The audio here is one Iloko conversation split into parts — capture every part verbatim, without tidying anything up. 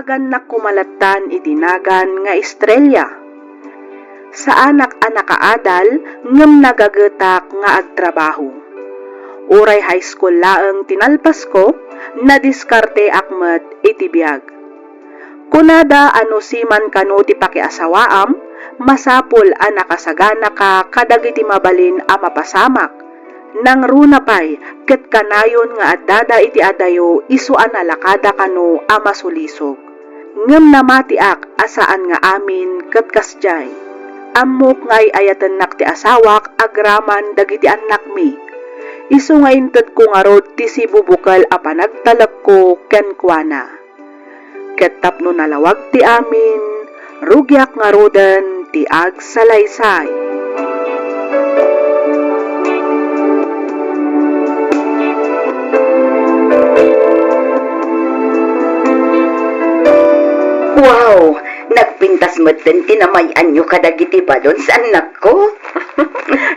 Gannak kumalattan iti nagan nga Estrella. Saanak a nakaadal ngem nagagetak nga agtrabaho. Uray high school laeng ti nalpasko, nadiskarteak met iti biag. Kunada a no siman kano ti pakiasawaam, masapul a nakasaganaka kadagiti mabalin a mapasamak. Nangruna pay ket kanayon nga addada iti adayo isu a nalakada kano a masulisog. Ngem namatiak a saan nga amin ket kasdiay. Ammok nga ay-ayatennak ti asawak agraman dagiti annakmi. Isu nga intedko ngarud ti sibubukel a panagtalekko kenkuana. Ket tapno nalawag ti amin, rugiak ngaruden ti agsalaysay. Wow! Nagpintas metten ti namay-anyo kadagiti balloons, annakko.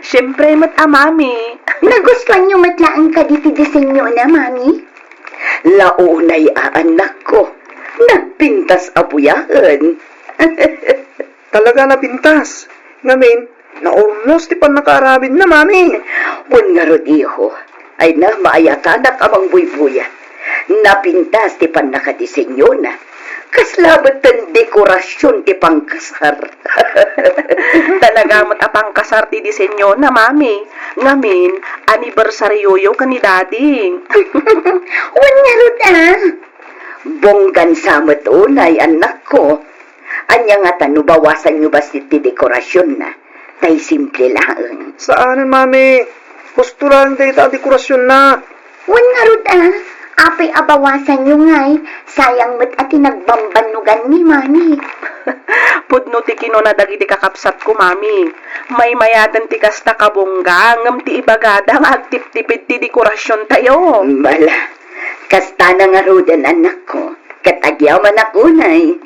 Siempre met a, Mami. Nagustuanyo met laeng kadi ti disenyona, Mami? Launay a, annakko. Nagpintas a buyaen. Talaga napintas. Ngamin, naurnos ti pannakaaramidna, Mami. Wen ngarud, iho. Ay na, maayatanak a mangbuybuyat. Napintas ti pannakadisenyona. Kasla metten dekorasion ti pangkasar. Talaga met a pangkasar ti disenyona, Mami. Ngamin, anibersarioyo ken ni Daddy. Wen ngarud, a. Bonggan sa met unay, annakko. Ania ngata no bawasanyo bassit ti dekorasionna? Tay simple laeng. Saanen, Mami. Husto laeng dayta a dekorasionna. Wen ngarud, a. Apay a bawasanyo ngay, sayang met a ti nagbambannogan ni Mami. Pudno ti kinuna dagiti kakabsatko, Mami. Maymayaten ti kasta kabongga, ngem ti ibagada nga agtiptipid ti dekorasiontayo. Bala, kastana ngaruden, annakko, ket agyamanak unay.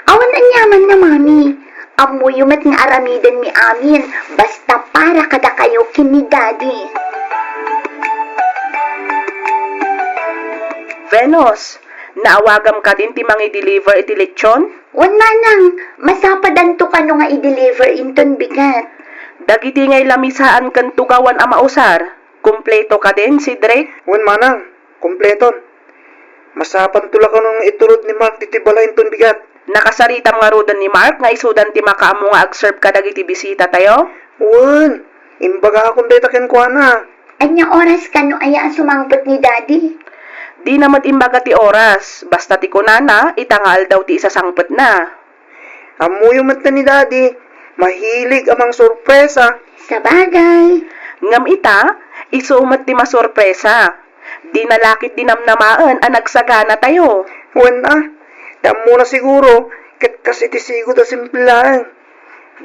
Awan aniamanna, Mami. Ammoyo met nga aramidenmi amin, basta para kadakayo ken ni Daddy. Venus, naawagam kadin ti mangi-deliver iti lechon? Wen, manang, masapadanto kano nga i-deliver inton bigat. Dagiti ngay lamisaan ken tugawan a mausar, kumpleto kadin, Cedric? Wen, manang, kumpleton. Masapanto la kano nga iturod ni Mark ditoy balay inton bigat. Nakasaritam ngaruden ni Mark nga isudan ti makaammo nga agserve kadagiti bisitatayo? Wen, imbagakon dayta kenkuana. Ania oras kano aya a sumangpet ni Daddy? Dina met imbaga ti oras, basta ti kunana, ita nga aldaw ti isasangpetna. Ammoyo met ni Daddy, mahilig a mangsorpresa. Sabagay. Ngem ita, isu met ti masorpresa. Dina la ketdi namnamaen a nagsaganatayo. Wen a, ti ammona siguro, ket kas iti sigud a simple laeng.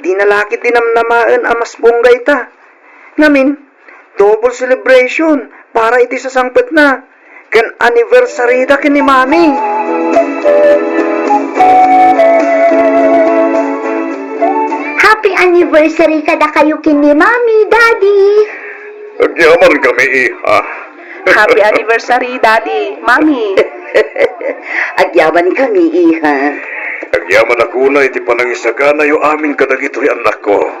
Dina la ketdi namnamaen a mas bongga ita. Ngamin, double celebration para iti sasangpetna ken anniversary da ken ni Mami. Happy anniversary kadakayo ken ni Mami, Daddy! Agyaman kami, iha. Happy anniversary, Daddy, Mami. Agyaman kami, iha. Agyaman a kuna iti panangisaganayo amin kadagitoy, annakko.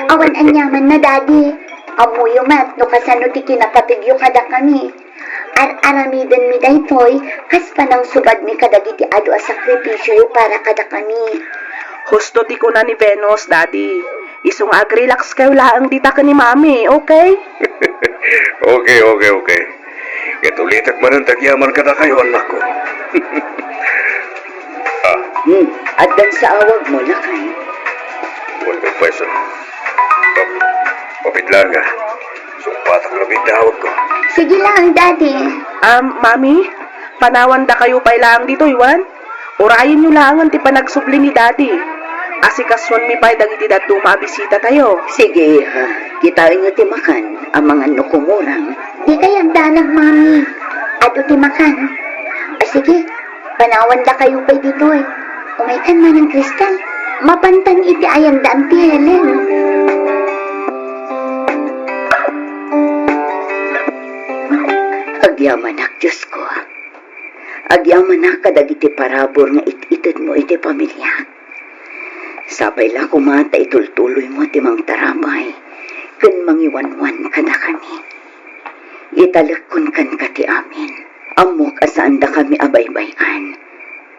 Awan aniamanna, Daddy. Ammoyo met no kasano ti kinapateg yo kadakami. Ar-aramidenmi daytoy kas panangsubadmi kadagiti adu a sakripisio para kadakami. Husto ti kuna ni Venus, Daddy. Isu nga agrelax kayo laeng dita ken ni Mami, okay? Okay, okay, okay. Ket ulitek manen ti agyaman kadakayo, annakko. Ah. Hmm, addan sa awagmo, lakay. One peso. Pap-, papit lang, ah. Sungpatak labi ti awagko. Sige lang, Daddy. Um, Mami, panawandakayo pay laeng ditoy, wen? Urayenyo laengen ti panagsubli ni Daddy. Asikasuenmi pay dagiti dadduma a bisitatayo. Sige, iha. Kitaenyo ti makan, amangan no kumurang. Dikay agdanag, Mami. Adu ti makan. A, sige, panawandakayo pay ditoy. Umaykan manang Crystal. Mapantan iti ayandan ti Helen. Agyamanak, Diosko. Agyamanak kadagiti parabur nga it-itedmo iti pamiliak. Sapay la koma ta itultuloymo ti mangtarabay ken mangiwanwan kadakami. Italekkon kenka ti amin. Ammok a saandakami a baybay-an.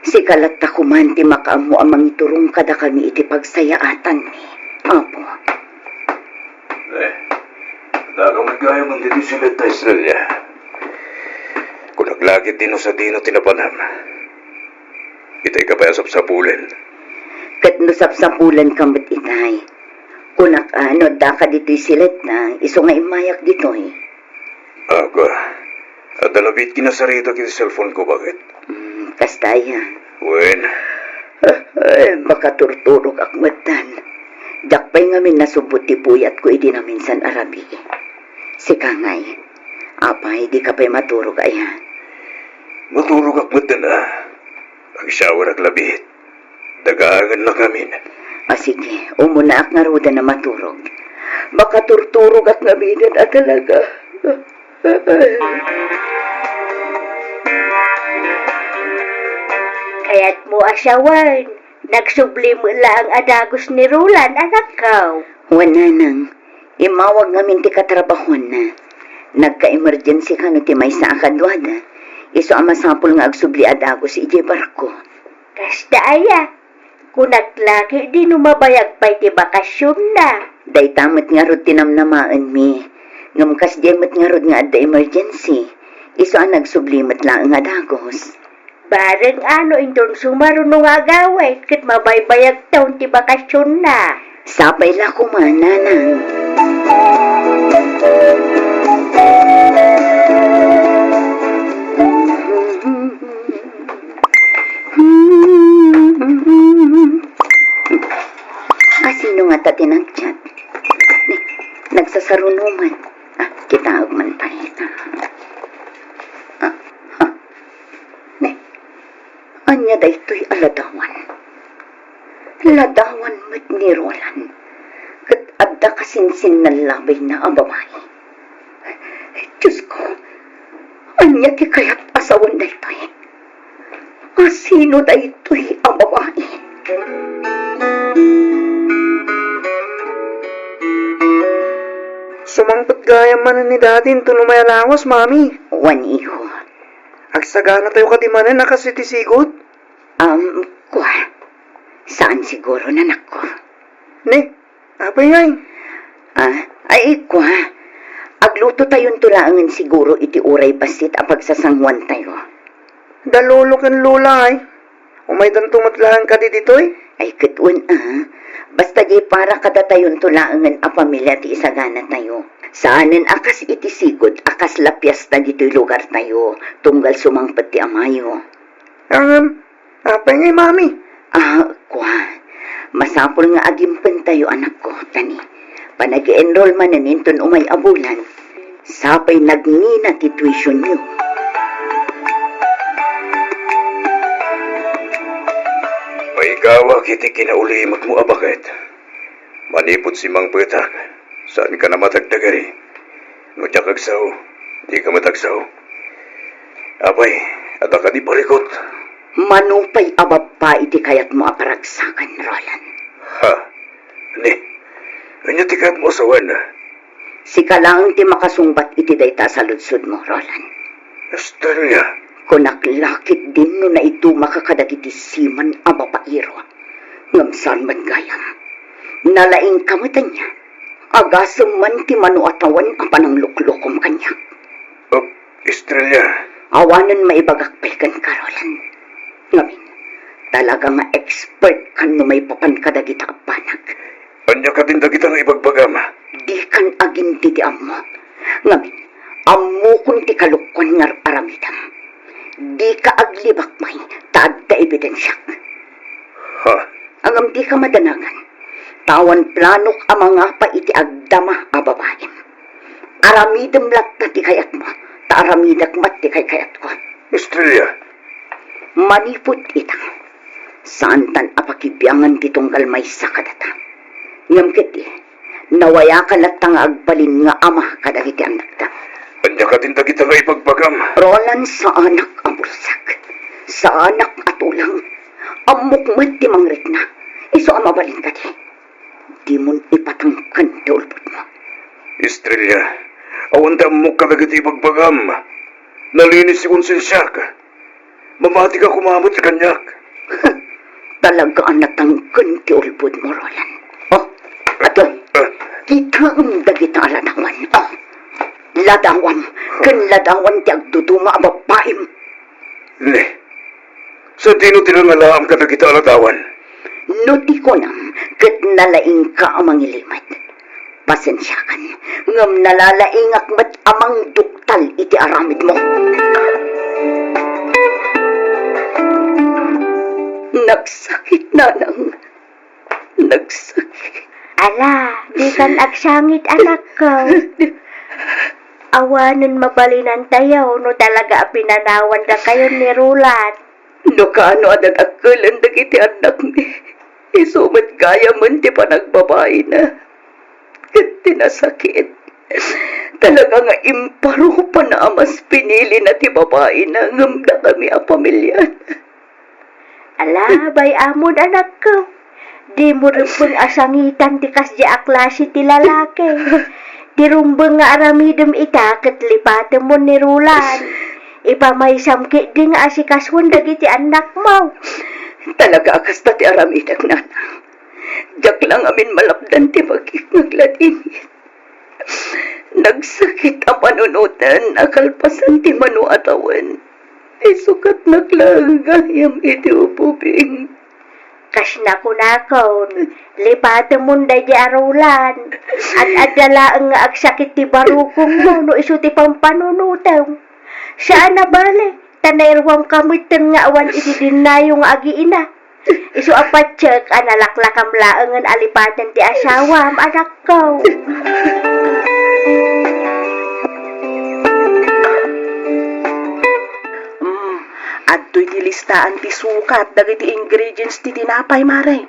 Sika latta koman ti makaammo a mangiturong kadakami iti pagsayaatanmi, Apo. Eh, dakaw met gayam ditoy siled ta Estrella. Kunak la ketdi no sadino ti napanam. Itay ka pay a sapsapulen. Ket no sapsapulenka met itay, kunak a no addaka ditoy siled ta, isu nga immayak ditoy. Aga, adda la biit kinasaritak iti cellphone ko, bakit? Hmm, kasta aya. Wen. Ay, makaturturogak metten. Diak pay ngamin nasubbot ti puyatko idi naminsan a rabii. Sika ngay, apay, dika pay maturog aya? Maturogak metten a. Agshowerak la biit. Dagaangennak ngamin. A, sige, umunaak ngaruden a maturog. Makaturturogak ngaminen a talaga. Kayatmo a shower, nagsubli met laeng a dagus ni Roland, anakko. Wen, nanang, immawag ngamin ti katrabahuanna. Nagka-emergency kano ti maysa a kaduada. Isu a masapul nga agsubli a dagus idiay barko. Kasta aya? Kunak la ketdi no mabayag pay ti bakasionna. Dayta met ngarud ti namnamaenmi. Ngem kasdiay met ngarud nga adda emergency. Isu a nagsubli met laeng a dagus. Bareng a no inton sumaruno nga agawid ket mabaybayagtaon ti bakasionna. Sapay la koma, nanang. A, sino ngata ti nag-chat? Ni, nagsasaruno man. A, kitaek man pay. A, a, a. Ni, ania daytoy a ladawan? Ladawan met ni Roland, ket adda kasinsinnallabayna a babai. Diosko, ania ti kayat a sawen daytoy? A sino daytoy a babai? Sumangpet gayam manen ni Daddy inton umay a lawas, Mami. Wen, iho. Agsaganatayo kadi manen a kas iti sigud? Um, kua. Saan siguro, nanakko. Ne, apay ngay? A, ay, kua. Aglutotayonto laengen siguro iti uray bassit a pagsasanguantayo. Da lolo ken lola, ay. Umaydanto met laeng kadi ditoy? Ay, ket wen a. Basta diay para kadatayonto laengen a pamilia ti isaganatayo. Saanen a kas iti sigud a kasla piesta ditoy lugartayo, tunggal sumangpet ti amayo. Ngem, apay ngay, Mami? A, kua. Masapul nga agimpentayo, anakko, ta ni, panag-enroll manen inton umay a bulan, sapay nagnina ti tuitionyo. Maigawak iti kinaulimekmo a baket. Manipud simmangpetak, saanka a matagdagari. No diak agsao, dika met agsao. Apay, adda kadi parikut? Mano pay a babbai ti kayatmo a paragsakan, Roland? Ha? Ni, ania ti kayatmo a sawen? Sika laeng ti makasungbat iti dayta a saludsodmo, Roland. Estrella. Kunak la ketdin no naitumaka kadagiti siman a babaero. Ngem saan met gayam. Nalaingka met ania? Agasem man ti mano a tawen a panangluklokom kaniak. Oh, Estrella. Awanen maibagak pay kenka, Roland. Ngamin, talaga nga expert kan no maipapan kadagita a banag. Ania kadin dagita nga ibagbagam? Dikan agintitiammo. Ngamin, ammokon ti kalokuan nga ar-aramidem. Dika aglibak pay, ta adda ebidensiak. Ha? Ngem dika madanagan. Ta awan planok a mangapa iti agdama a babaim. Aramidem latta ti kayatmo, ta aramidek met ti kaykayatko. Estrella. Manipud ita, saantan a pakibiangan ti tunggal maysa kadata. Ngem ketdi, nawayakan latta nga agbalin nga ama kadagiti annakda. Ania kadin dagita nga ibagbagam? Roland, saanak a bulsek. Saanak a tulang. Ammok met ti mangrikna. Isu a mabalin kadi. Dimon ipatangken ti ulbodmo. Estrella, awan ti ammok kadagiti ibagbagam. Nalinis ti konsensiak. Mamatika koma met kaniak. Talaga a natangken ti ulbodmo, Roland. Oh, ato. Ah. Kitaem dagita a ladawan. Oh, ladawam ken ladawan ti agduduma a babbaim. Ne, sadino ti nangalaam kadagita a ladawan? No ti kunam, ket nalaingka a mangilimed. Pasensiakan, ngem nalalaingak met a mangduktal iti aramidmo. Nagsakit, nanang. Nagsakit. Ala, dikan agsangit, anakko. Awanen mabalinantayo no talaga a pinanawandakayon ni Roland. No kaano a dadakkelan dagiti annakmi, isu met gayamen ti panagbabaina. Ket ti nasakit, talaga nga imparupanna a mas pinilina ti babaina ngem dakami a pamiliana. Ala, bay-amon, anakko. Dimo rumbeng a sangitan ti kasdi a klase ti lalaki. Ti rumbeng nga aramidem ita ket lipatemon ni Roland. Ipamaysam ketdi nga asikasuon dagiti annakmo. Talaga a kasta ti aramidek, nanang. Diak la ngamin malapdan ti bagik nga agladingit. Nagsakit a panunoten a kalpasan ti mano a tawen. Isu ket naklagayam iti ubing. Kas nakunakon, lipatemon daydi a Roland. Ad-adda laeng nga agsakit ti barukongmo no isu ti pampanunotem. Saan a bale, ta nairuamka metten nga awan iti dinnayo nga agiina. Isu a patiek a nalaklakam laengen a lipaten ti asawam, anakko. Mm, adtoy ti listaan ti sukat dagiti ingredients ti tinapay, mare.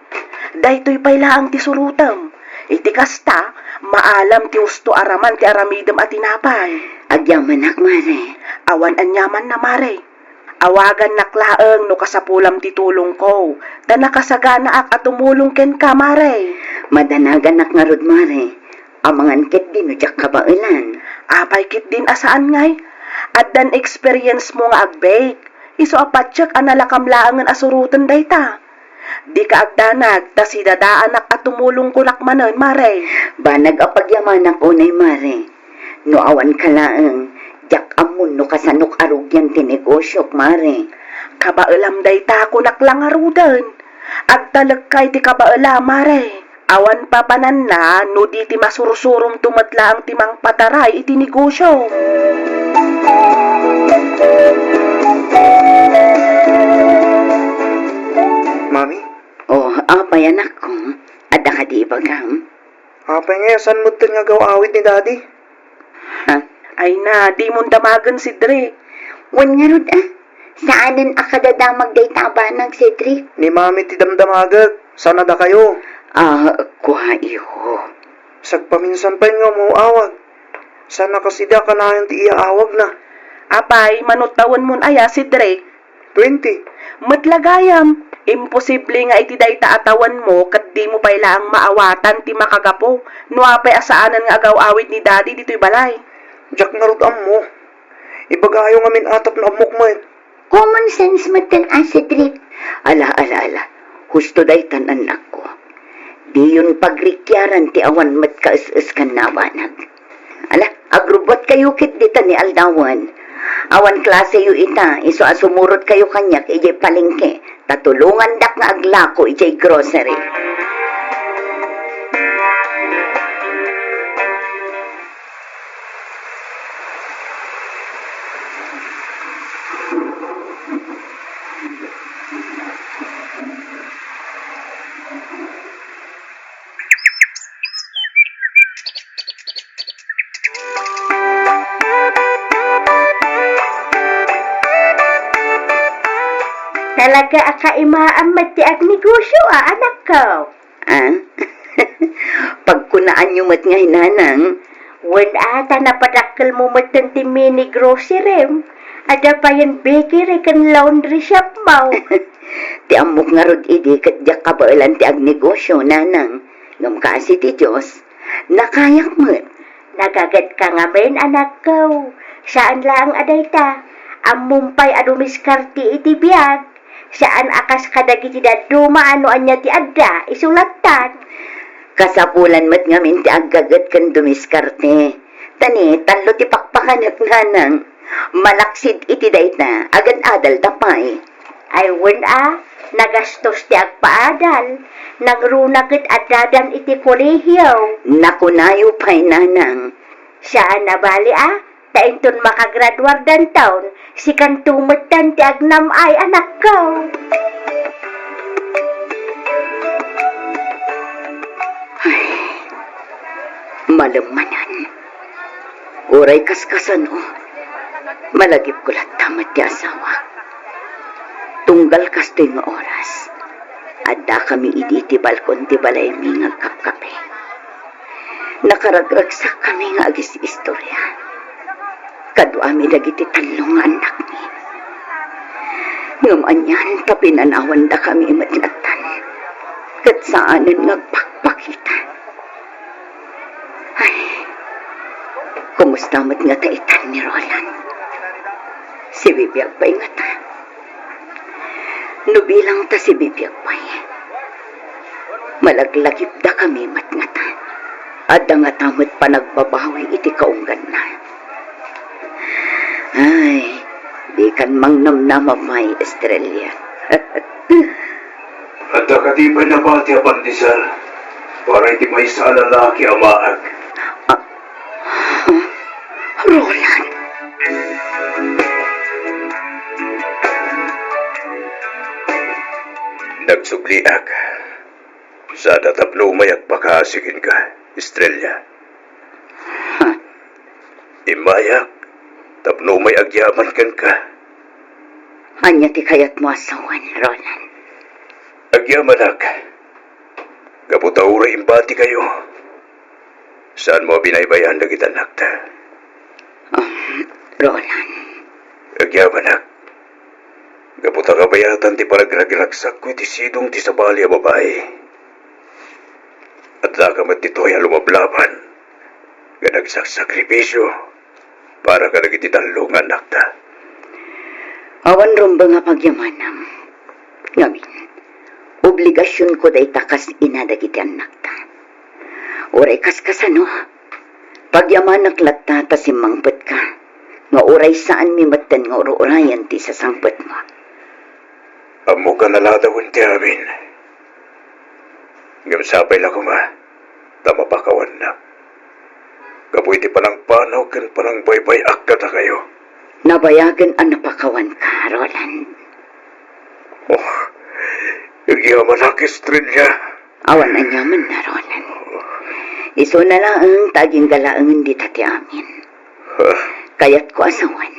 Daytoy pay laeng ti surotem. Iti kasta, maalam ti usto a raman ti aramidem a tinapay. Agyamanak, mare. Awan aniamanna, mare. Awagannak laeng no kasapulam ti tulongko, ta nakasaganaak a tumulong kenka, mare. Madanaganak ngarud, mare. Amangan ketdi no diak kabaelan. Apay ketdin a saan ngay? Addan experience mo nga ag-bake. Isu a patiek a nalakam laengen a suroten dayta. Dika agdanag ta sidadaanak a tumulongkonak manen, mare. Banag a pagyamanak unay, mare. No awanka laeng, diak ammon no kasanok a rugian ti negosiok, mare. Kabaelam dayta, kunak la ngaruden. Agtalekka iti kabaela, mare. Awan papananna no di ti masursuromto met laeng ti mangpataray iti negosio. Mami? O, apay, anakko? Adda kadi ibagam? Apay nga, saan metten nga agaw-awid ni Daddy? Ha? Ay na, dimon damagen, Cedric. Wen ngarud, a. Saanen a kadadamag dayta a banag, Cedric. Ni Mami ti damdamagek, saan a dakayo? A, kua, iho. Sagpaminsan pay nga umaw-awag. Saan a kas idi a kanayon ti iyaawagna. Apay, mano tawenmon aya, Cedric? Twenty. Met la gayam, imposible nga iti dayta a tawenmo ket dimo pay laeng maawatan ti makagapu no apay a saanen nga agaw-awid ni Daddy ditoy balay. Diak ngarud ammo. Ibagayo ngamin a tapno ammok met. Common sense metten a, Cedric. Ala, ala, ala. Husto daytan, annakko. Diyon pagrikiaran ti awan met kaes-eskanna a banag. Ala, agrubbuatkayo ketdi ta ni aldawen. Awan klaseyo ita, isu a sumurotkayo kaniak idiay palengke, ta tulongandak nga aglako idiay grocery. Talaga a kaimaam met ti agnegosio a, anakko. A? Pagkunaanyo met ngay, nanang. Wen a, ta napadakkelmo metten ti mini grocery. Adda payen bakery ken laundry shop mo. Ti ammok ngarud idi ket diak kabaelan ti agnegosio, nanang. Ngem kaasi ti Dios, nakayak met. Nagagetka ngamin, anakko. Saan laeng a dayta. Ammom pay a dumiskarte iti biag. Saan a kas kadagiti dadduma a no ania ti adda, isu lattan. Kasapulan met ngamin ti aggaget ken dumiskarte. Ta ni, tallo ti pakpakanek, nanang. Malaksid iti dayta, agad-adalta pay. Ay, wen a, nagastos ti agpaadal. Nangruna ket addadan iti kolehiyo. Nakunayo pay, nanang. Saan a bali a, ta inton makagraduar danton, sikanto metten ti agnam-ay, anakko. Ay, malem manen. Uray kaskasano, malagipko latta met ti asawak. Tunggal kastoy nga oras, addakami idi ti balkon ti balaymi nga agkapkape. Nakaragragsakkami nga agis-istorya. Kaduami dagiti tallo nga annakmi. Ngem anian ta pinanawandakami met lattan, ket saanen nga agpakpakita. Ay, kumusta met ngata itan ni Roland? Sibibiag pay ngata? No bilang ta sibibiag pay, malaglagipdakami met ngata. Adda ngata met panagbabawi iti kaungganna. Ay, dikan mangnamnama pay, Estrella. Adda kadi pay nabati a pandesal para iti maysa a lalaki a maag? Ah, Roland. Nagsubliak. Sada tapno umay agpakaasi kenka, Estrella. Huh. Immayak tapno umay agyaman kenka. Ania ti kayatmo a sawen, Roland? Agyamanak. Gapu ta uray imbatikayo, saanmo a binaybayan dagiti annakta. Um, Roland. Agyamanak. Gapu ta kabayatan ti panagragragsakko iti sidong ti sabali a babai. Addaka met ditoy a lumablaban nga nagsaksakripisio para kadagiti tallo nga annakta. Awan rumbeng a pagyamanam. Ngamin, obligasionko dayta kas ina dagiti annakta. Uray kaskasano, pagyamanak latta ta simmangpetka, nga uray saanmi metten nga ur-urayen ti sasangpetmo. Ammok a naladawen ti amin. Ngem sapay la koma ta mapakawannak. Gapu iti panangpanaw ken panangbaybay-ak kadakayo. Nabayagen a napakawanka, Roland. Oh, agyamanak, Estrella. Awan aniamanna, Roland. Isuna laeng ta agingga laengen dita ti amin. Huh? Kayatko a sawen,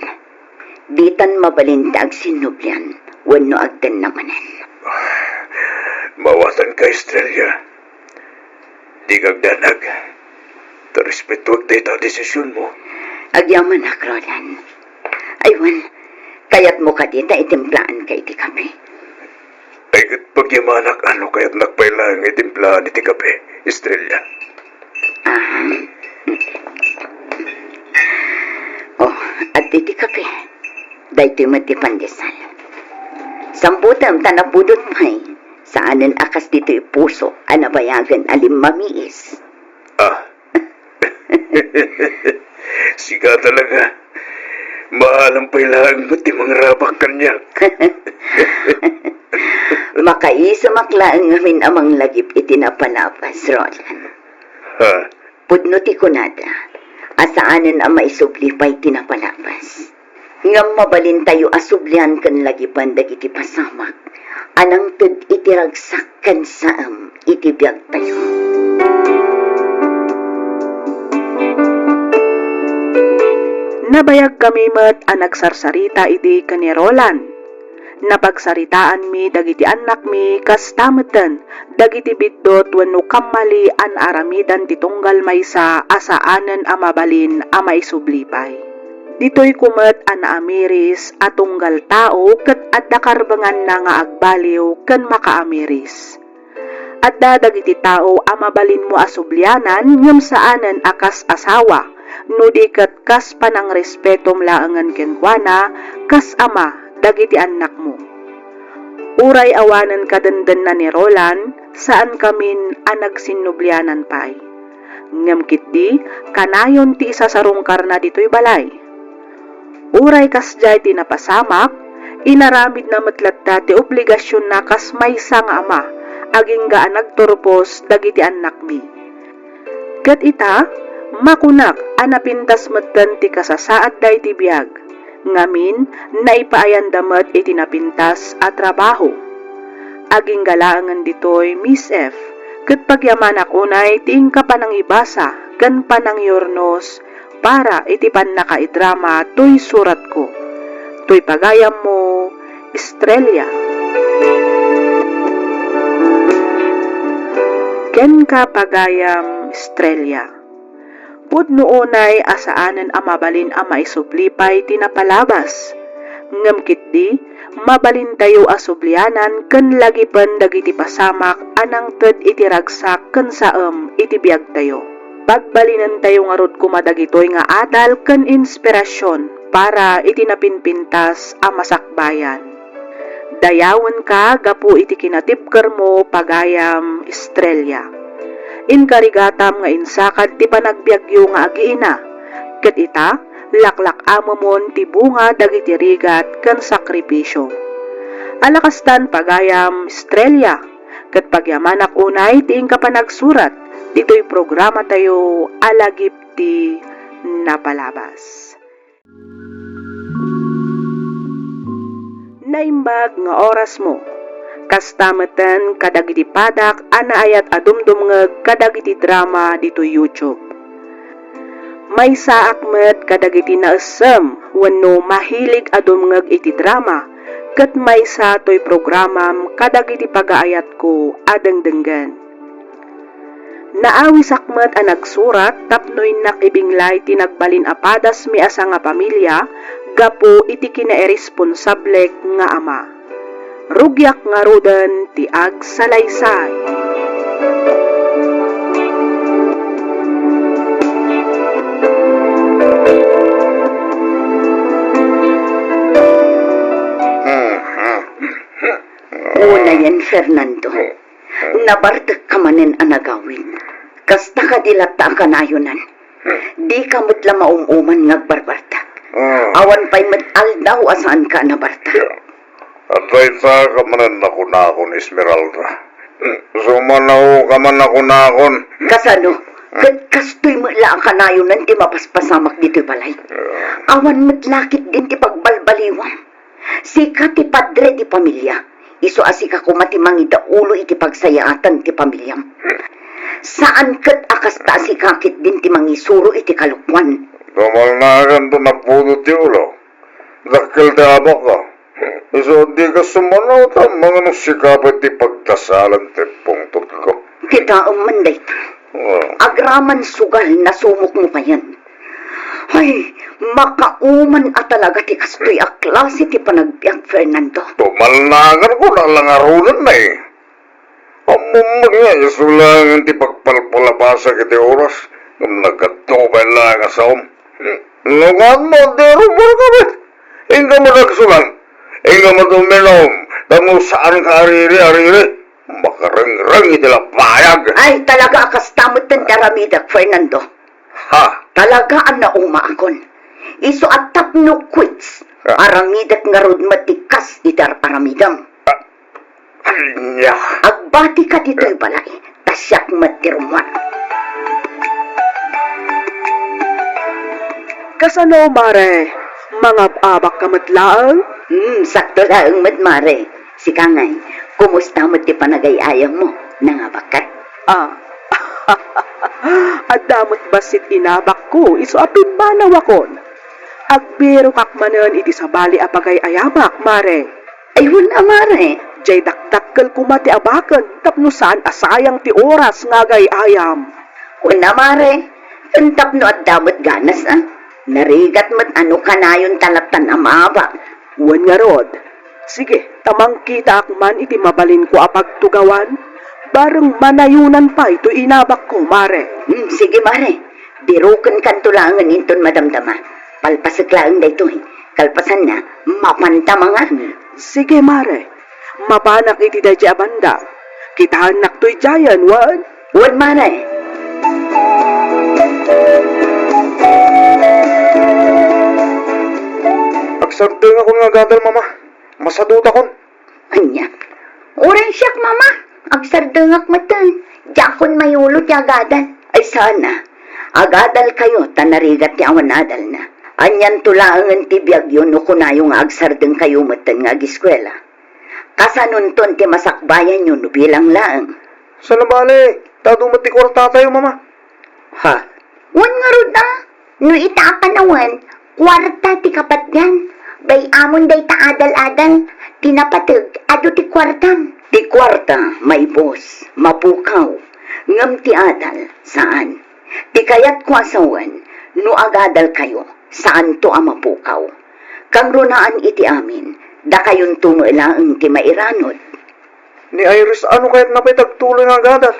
ditan mabalin ti agsinnublian wenno agdanna manen. Maawatanka, Estrella. Dika agdanag. Ta respetoak dayta a desisionmo. Agyamanak, Roland. Ay wen, kayatmo kadi ta itimplaanka iti kape? Ay, ket pagyamanak a no kayatnak pay laeng nga itimplaan iti kape, Estrella. Ah. Oh, adda iti kape. Daytoy met ti pandesal. Sambutem ta napudot pay. Saanen a kas ditoy puso a nabayagen a limmamiis. Ah. Sika talaga. Maalam pay laeng met ti mangrabak kaniak. Makaisumak laeng ngamin a manglagip iti napalabas, Roland. Ha? Pudno ti kunada, a saanen a maisubli pay ti napalabas. Ngem mabalintayo a sublian ken lagipen dagiti pasamak a nangted iti ragsak ken saem iti biagtayo. Nabayagkami met a nagsarsarita idi ken ni Roland. Napagsaritaanmi dagiti annakmi kasta metten dagiti biddut wenno kammali a naaramidan ti tunggal maysa a saanen a mabalin a maisubli pay. Ditoy ko met a naamiris a tunggal tao ket adda karbenganna nga agbaliw ken makaamiris. Adda dagiti tao a mabalinmo a sublianan ngem saanen a kas asawa, no di ket kas panangrespetom laengen kenkuana kas ama dagiti annakmo. Uray awanen kadendenna ni Roland, saankamin a nagsinnublianan pay. Ngem ketdi, kanayon ti isasarungkarna ditoy balay. Uray kasdiay ti napasamak, inaramidna met latta ti obligasionna kas maysa nga ama, agingga a nagturpos dagiti annakmi. Ket ita, makunak a napintas metten ti kasasaadda iti biag, ngamin, naipaayanna met iti napintas a trabaho. Agingga laengen ditoy, Miss F, ket pagyamanak unay ti inka panangibasa ken panangyurnos para iti pannakaidrama toy suratko. Toy pagayammo, Estrella. Kenka pagayam, Estrella. Pudno unay a saanen a mabalin a maisubli pay ti napalabas. Ngem ketdi, mabalintayo a sublianan ken lagipen dagiti pasamak a nangted iti ragsak ken saem iti biagtayo. Pagbalinentayo ngarud koma dagitoy nga adal ken inspirasion para iti napinpintas a masakbayan. Dayawenka gapu iti kinatibkermo, pagayam Estrella. Inkarigatam nga insakad ti panagbiagyo nga agiina, ket ita, laklak-amemon ti bunga dagiti rigat ken sakripisio. Ala kastan, pagayam Estrella, ket pagyamanak unay ti inka panagsurat ditoy programatayo a Lagip ti Napalabas. Naimbag nga orasmo. Kasta metten kadagiti padak a naayat a dumdumngeg kadagiti drama ditoy YouTube. Maysaak met kadagiti naessem wenno mahilig a dumngeg iti drama, ket maysa toy programam kadagiti pagaayatko a dengdenggen. Naawisak met a nagsurat tapno innak ibinglay ti nagbalin a padasmi a sangapamilia gapu iti kinairresponsablek nga ama. Rugiak ngaruden ti agsalaysay. Unayen, Fernando. Nabartekka manen a nagawid. Kasta kadi latta a kanayonan. Dika met la maum-uman nga agbarbartek. Ah. Awan pay met aldaw a saanka a nabartek. Adda ita ka manen a kunakon, Esmeralda. Sumanaoka man a kunakon. Kasano? Ket kastoy met la a kanayonan ti mapaspasamak ditoy balay. Ah. Awan met la ketdin ti pagbalbaliwam. Sika ti padre di pamilia, isu a sika koma ti mangidaulo iti pagsayaatan ti pamiliam. Saan ket a kasta a sika ketdin ti mangisuro iti kalokuan. Dumalnakan to napudo ti ulo. Dakkel ti abakko. Isu a dika sumanaw ta mangano sika pay ti pagdasalan ti pungtotko. Kitaem man dayta. Ah. Agraman sugal nasumokmo payen. Ay, makauman a talaga ti kastoy a klase ti panagbiag, Fernando. Tumalnakan ko na langarunan na eh. Ammom nga isu laeng ti pagpalpalabasa iti oras, ngem nagatubay laeng a saom. No kano, di rumor kami. Inka met agsugal. Inka met uminom, tapno saan ka ariri-ariri. Makarengreng iti labayag. Ay, talaga a kasta met ti aramidek, Fernando. Ha? Talaga a naumaakon. Isu a tapno quits, ah, aramidek ngarud met ti kas iti ar-aramidem. Ah, ania? Agbatika ditoy balay, ta siak met ti rummuar. Kasano, mare? Mangab-abak ka met laeng? Hmm, sakto laeng met, mare. Sika ngay, kumusta met ti panagay-ayammo? Nangabak ket? Ah. Adda met bassit inabakko isu a pimmanawakon. Agbirokak manen iti sabali a pagay-ayamak, mare. Ay, wen a, mare. Diay dakdakkel koma ti abaken tapno saan a sayang ti oras nga agay-ayam. Wen a, mare. Ken tapno adda met ganas, a? Narigat met a no kanayon ta lattan a maabak. Wen ngarud, sige, ta mangkitaak man iti mabalinko a pagtugawan, bareng manayonan pay toy inabakko, mare. Hmm, sige, mare. Birokenkanto laengen inton madamdama. Palpasek laeng daytoy. Kalpasanna, mapanta mangan. Sige, mare. Mapanak iti daydiay a banda. Kitaennak toy diayen, wen? Wen, mare. Agsardengakon nga agadal, mama. Masadutakon. Ania? Uray siak, mama. Agsardengak metten. Diakon mayulo ti agadal. Ay, sana. Agadalkayo ta narigat ti awan adalna. Anianto laengen ti biagyo no kunayo nga agsardengkayo metten nga agiskuela? Kasanonton ti masakbayanyo no bilang laeng? Saan a bale, ta adu met ti kuartatayo, mama. Ha? Wen ngarud a, no ita a panawen, kuarta ti kapatgan. Bay-amon dayta adal-adal, ti napateg, adu ti kuartam. Ti kuarta, maibus, mapukaw. Ngem ti adal, saan. Ti kayatko a sawen, no agadalkayo, saanto a mapukaw. Kangrunaan iti amin, dakayonto met laeng ti mairanod. Ni Iris, ano kayat napay tagtuloy nga agadal?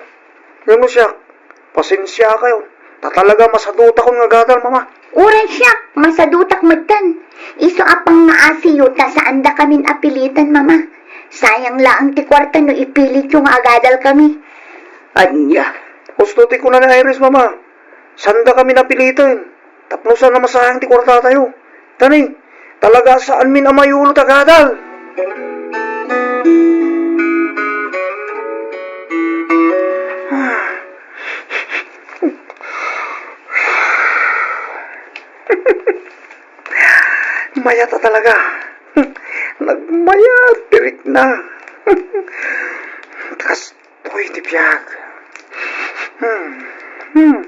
Ngem no siak, pasensiakayon, ta talaga masadutakon nga agadal, mama. Uray siak, masadutak metten. Isu a pangngaasayo ta saandakamin a piliten, mama. Sayang laeng ti kuarta no ipilityo nga agadalkami. Ania? Husto ti kuna ni Iris, mama. Saandakamin a piliten. Tapno saan a masayang ti kuartatayo. Tani, talaga saanmin a mayulo ti agadal. Mayat a talaga. Nagmayat ti rikna. Kas Toy ti biag. Hmm. Hmm.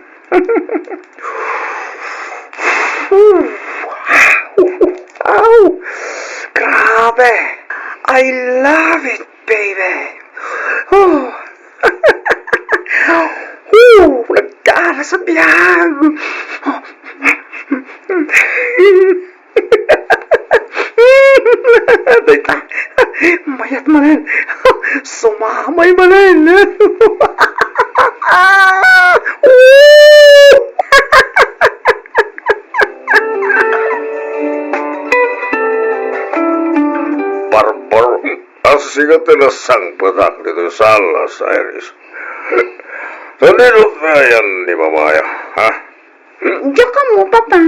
Aw! Grabe! I love it, baby! Oh. Oh, nagkala sa biag! Dayta, mayat manen. Sumamay manen. Barbaro, asika ti nasangpetak ditoy sala, Cyrus. Sadino ti ayan ni Mamaya, ha? Diak ammo, Papa.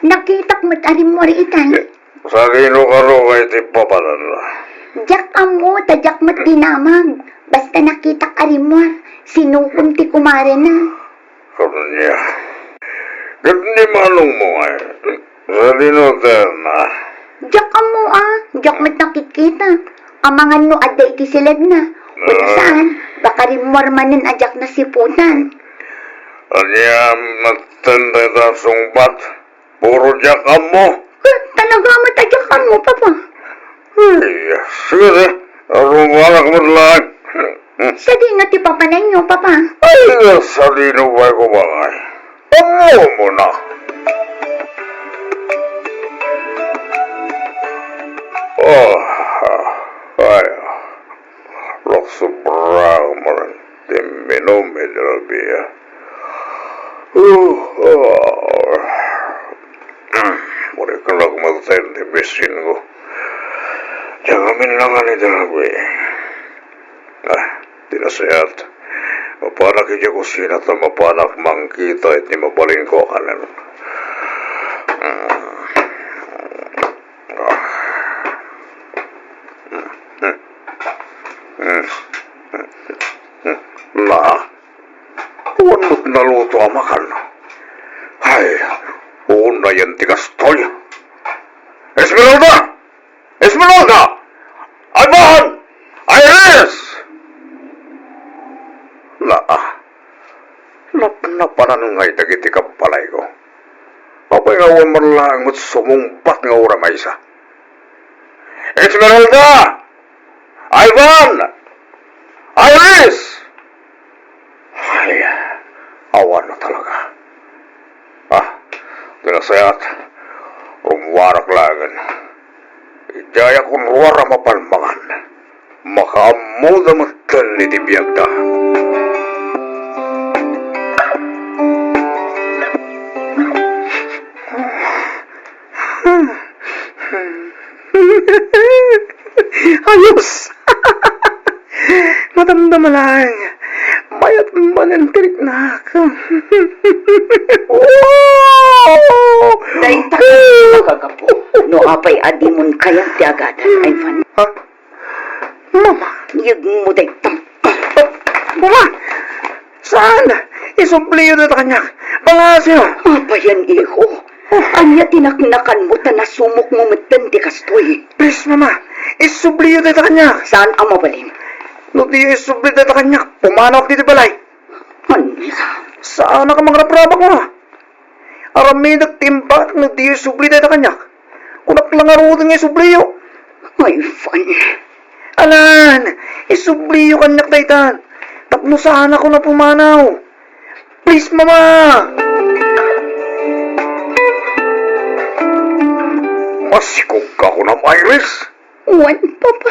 Nakitak met a rimmuar itay. Sadino kano nga iti papananna? Diak ammo, ta diak met dinamag. Basta nakitak a rimmuar, sinukom ti kumarena. Ania? Ket ni manongmo ngay? Sadino ti ayanna? Diak ammo a, diak met nakitkita. Amangan no adda iti siledna. Wenno saan, baka rimmuar manen a diak nasiputan. Ania metten dayta a sungbat? Puro diak ammo. Eh, talaga met a diak ammo, Papa. Ay, sige, sige. Arumanak met laeng. Sadino ti papananyo, Papa? Ay, sadino pay ko bangay? Ammomo na. Oh, ay, naksobra man ti minum iti rabia. Oh, oh. Muriknak metten ti bisinko. Diak aminnangan iti rabia. Ah, ti nasayaat. Mapanak idiay kusina ta mapanak mangkita iti mabalinko a kanen. Mm. Ah. Mm. Mm. Mm. Na, awan met naluto a makan. Ay, unayen ti kastoy. Esmeralda! Esmeralda! Ivan! Iris! Naa, napnapanan ngay dagiti kabbalayko. Apay nga awan man laeng met sumungbat nga uray maysa? Esmeralda! Ivan! Iris! Ay, awan na talaga. Ah, Ti nasayaat, rummuarak laengen. Idiayak unruar a mapalmangan. Makaammoda metten iti biagda. Ayos! Madamdama laeng. Mayat manen ti riknak. Dayta ka makagapu. No apay a dimon kayat ti agadam, Ivan? Ha? Mama. Yegmo dayta. Mama! Saan? Isubliyo dayta kaniak. Pangaasiyo. Apayen, iho. Ania ti naknakanmo ta nasumokmo metten ti kastoy? Please, Mama. Isubliyo dayta kaniak. Saan a mabalin? No diyo isubli dayta kaniak, pumanawak ditoy balay. Ania? Saanka mangraprabak, Mama. Aramidek ti imbag no diyo isubli dayta kaniak. Kunak la ngaruden nga isubliyo. Ay, Ivan. Alan, isubliyo kaniak daytan. Tapno saanakon a pumanaw. Please, Mama! Masikog ka kunam, Iris? Wen, Papa.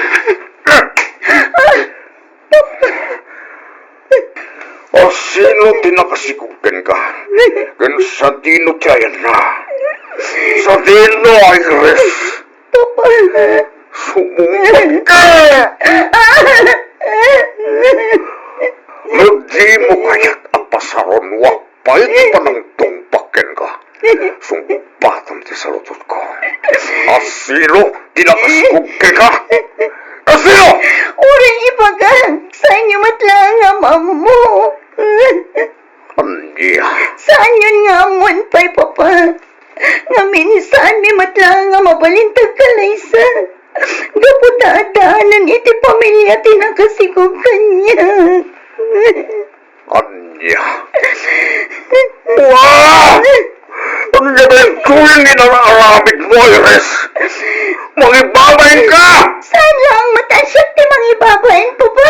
Ah! Papa. A sino ti nakasikog kenka? Ken sadino ti ayanna? Sadino, Iris? Papa. Sumungbat ka! No dimo kayat a pasarunoak pay ti panangtungpal kenka, sungbatam ti sarutotko. A sino ti nakasikog kenka? A sino? Uray, ibaga, saanyo met laeng nga maammo. Ania? Saanyon nga ammoen pay, Papa. Ngamin, saanmi met laeng nga mabalin ti agkalaysa. Gapu ta addaanen iti pamilia ti nakasikog kaniak. Ania? Wa! Ania daytoy nga inaramidmo, Iris? Mangibabainka! Saan laeng met a siak ti mangibabain, Papa.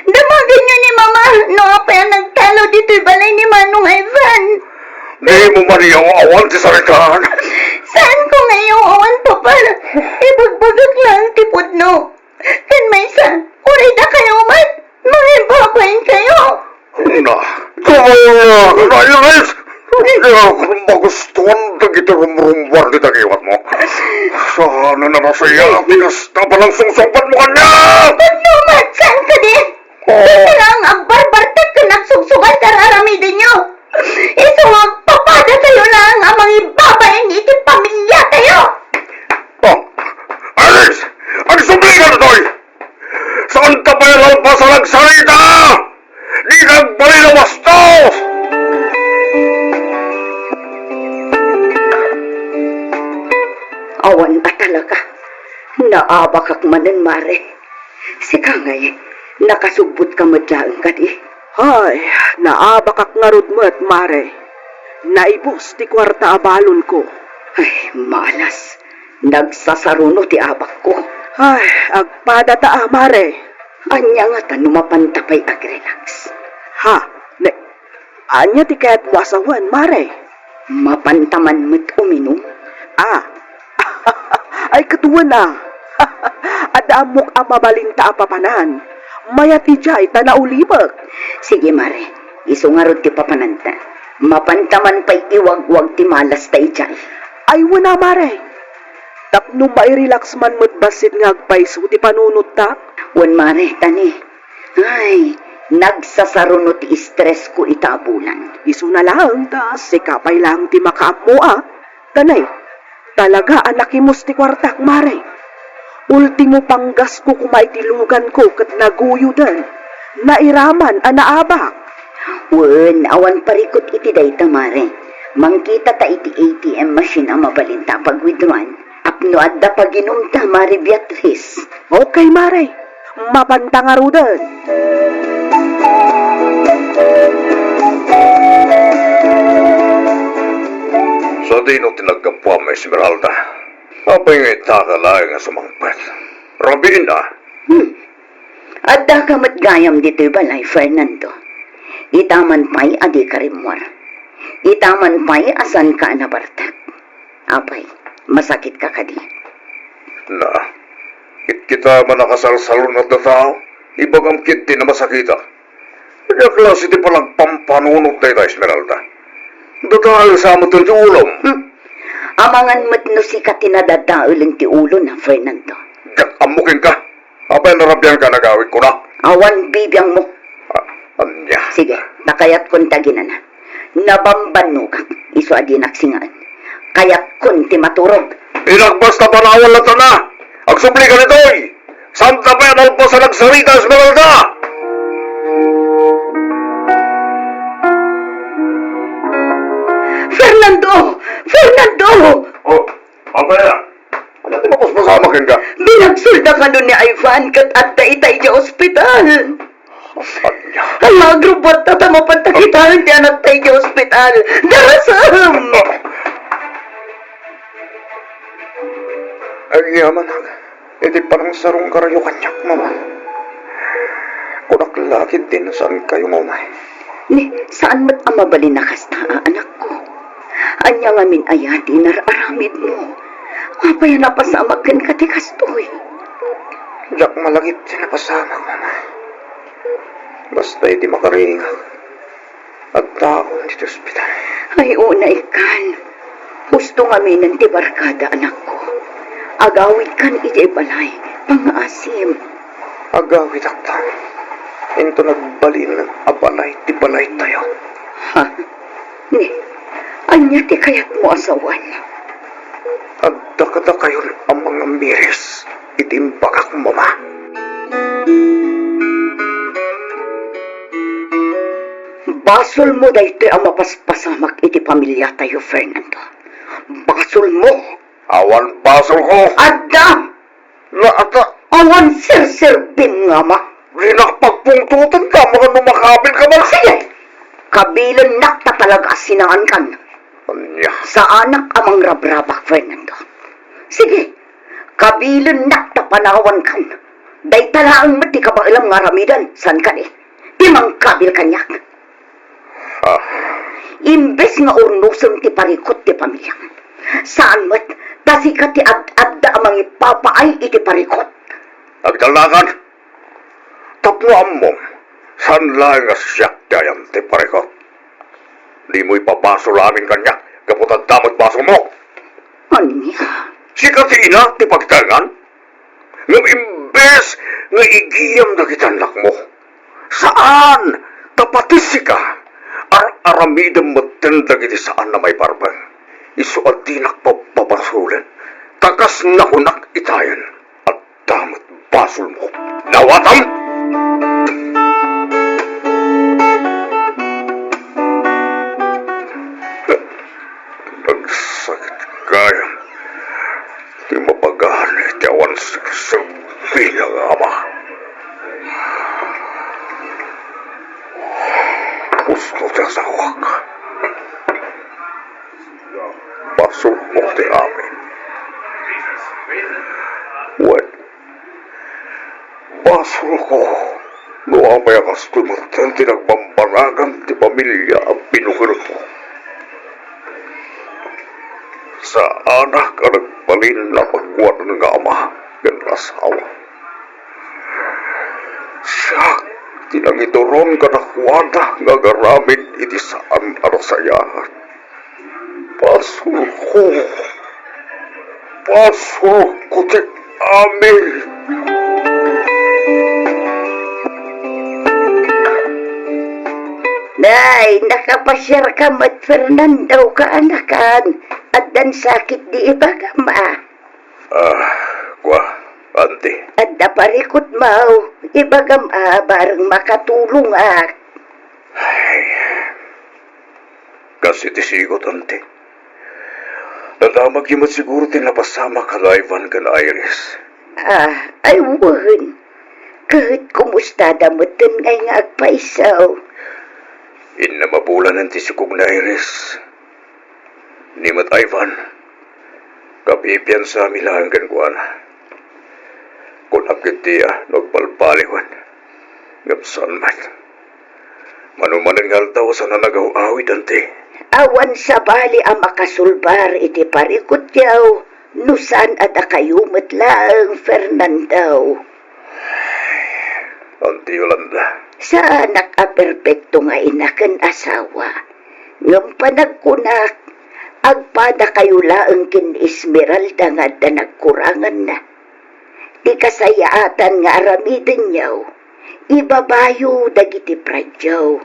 Damagenyo ni Mama no apay a nagtalo ditoy balay ni Manong Ivan. Dimo man iyaw-awan ti saritaan. Saanko nga iyaw-awan, Papa. Ibagbagak laeng ti pudno. Ken maysa, uray dakayo met, mangibabainkayo. Na, tumaw na, Iris! Diak magustuan dagiti rumrummuar ti dagiwatmo. Saan a nasayaat ti kasta a panangsungsungbatmo kaniak! Pudno met, saan kadi? Oh. Dayta laeng agbarbartek ken agsugsugal ti ar-aramidenyo. Isu nga agpapadatayo laeng a mangibabain iti pamiliatayo. Oh, Iris! Agsubli ka ditoy! Saanta pay a nalpas a nagsarita! Dika agbalin a bastos! Awan a talaga. Naabakak manen, Mare. Sika ngay, nakasugbotka met laeng kadi? Ay, naabakak ngarud met, Mare. Naibus ti kuarta a balonko. Ay, malas. Nagsasaruno ti abakko. Ay, agpadata a, Mare. Ania ngata no mapanta pay agrelax? Ha? Ne, ania ti kayatmo a sawen, Mare? Mapanta man met uminum? Ah. Ay, ket wen a. Adda ammok a mabalinta a papanan. Mayat idiay ta naulibek. Sige, Mare. Isu ngarud ti papananta. Mapanta man pay iwagwag ti malasta idiay. Ay, wen a, Mare. Tapno mairelax man met bassit nga agpayso ti panunottak? Wen, Mare, tani. Ay, nagsasaruno ti stressko ita a bulan. Isuna laeng ta sika pay laeng ti makaammo a. Danay, talaga a nakimus ti kuartak, Mare. Ultimo panggasko koma iti luganko ket naguyoden. Nairaman a naabak. Wen, awan parikut iti dayta, Mare. Mangkita ta iti A T M machine a mabalin ta pag-withdrawon. Tapno adda paginumta, Mare Beatriz. Okay, Mare. Mapanta ngaruden. Sadino ti naggapuam, Esmeralda? Apay nga ita ka laeng nga sumangpet? Rabiin a. Hmm. Addaka met gayam ditoy balay, Fernando. Ita man pay a dika rimmuar. Ita man pay a saanka a nabartek. Apay, masakitka kadi? Na, kitkita man a kasalsalun a tao, ibagam ketdi a masakitak. Ania klase ti panagpampanunot dayta, Esmeralda? Dadael sa met ti ulom. Hmm. Amangan met no sika ti nadadaelen ti ulona, Fernando. Diak ammo kenka. Apay a narabianka a nagawidko na? Awan bibiangmo. Ah, ania? Sige, ta kayatkon ti aginana. Nabambannogak, isu a dinak singaen. Kayatkon ti maturog. Inakbas ta panawan latta na. Agsublika ditoy. Saanta pay a nalpas a nagsarita, Esmeralda? Fernando! Fernando! Oh, apay a? Ania ti mapaspasamak kenka? Binagsolda kano ni Ivan ket adda ita idiay ospital. Ania? Hala, agrubbuatta ta mapan ta kitaen ti anakta idiay ospital. Darasem! Agyamanak iti panangsarungkarayo kaniak, Mama. Kunak la ketdi no saankayo nga umay. Ni, saan met a mabalin a kasta, a anakko? Ania ngamin aya ti inar-aramidmo? Apay a napasamak kenka ti kastoy? Diak malagip ti napasamak, Mama. Basta iti makaringak, addaakon iti ospital. Ay, una ikkan. Husto ngaminen ti barkada, anakko. Agawidkan idiay balay, pangngaasim. Agawidakto. Inton agbalin a balay ti balaytayo. Ha? Ni, ania ti kayatmo a sawen? Adda kadakayon a mangamiris iti imbagak, Mama. Basolmo daytoy a mapaspasamak iti pamiliatayo, Fernando. Basolmo. Awan basolko. Adda! Naata. Awan serserbim nga ama. Dinak pagpungtoten ka, mano makabil ka man. Sige! Kabilennak ta talaga a sinaankan. Ania? Saanak a mangrabrabak, Fernando. Sige, kabilennak ta panawankan. Dayta laeng met ti kabaelam nga aramiden, saan kadi? Ti mangkabil kaniak. Ah. Imbes nga urnosem ti parikut ti pamiliam, saan met ta sika ti ad-adda a mangipapaay iti parikut. Agdallakan, tapno ammom, saan laeng a siak ti ayan ti parikut. Dimo ipabasol amin kaniak, gapu ta adda met basolmo. Ania? Sika ti ina ti pagtaengan? Ngem imbes nga igiyam dagiti annakmo, saan, ta pati sika, ar-aramidem metten dagiti saan a maibarbeng. Isu a dinak pabpabasolen, ta kas nakunak itayen, adda met basolmo. Nawatam! Nagsakit gayam ti mapagan iti awan serserbi nga ama. Husto ti asawak. Basolmo ti amin. Wen, basolko no apay a kastoy metten ti nagbambaragan ti pamilia a binukelko. Saanak a nagbalin a paguanan nga ama ken asawa. Siak ti nangituron kadakuada nga agaramid iti saan a nasayaat. Basolko. Basolko ti amin. Nay, nakapasiarka met, Fernando, kaanakan. Addan sakit di ibagam, a. Ah, kua, Auntie. Adda parikutmo, ibagam a, bareng makatulongak. Ay, kas iti sigut, Auntie. Nadamagyo met siguro ti napasamak kada Ivan ken Iris. Ah, ay wen. Ket kumustada metten ngay nga agpayso? Inna mabulanen ti sikog ni Iris. Ni met Ivan, kapipiansami laeng kenkuana. Kunak ketdi a no agbalbaliwen, ngem saan met. Mano manen nga aldaw a saan a nagaw-awid, Auntie. Awan sabali a makasulbar iti parikutyo no saan a dakayo met laeng, Fernando. Auntie Yolanda. Saanak a perpekto nga ina ken asawa. Ngem panagkunak, agpadakayo laeng ken ni Esmeralda nga adda nagkuranganna. Ti kasayaatan nga aramidenyo, ibabayo dagiti pride-yo.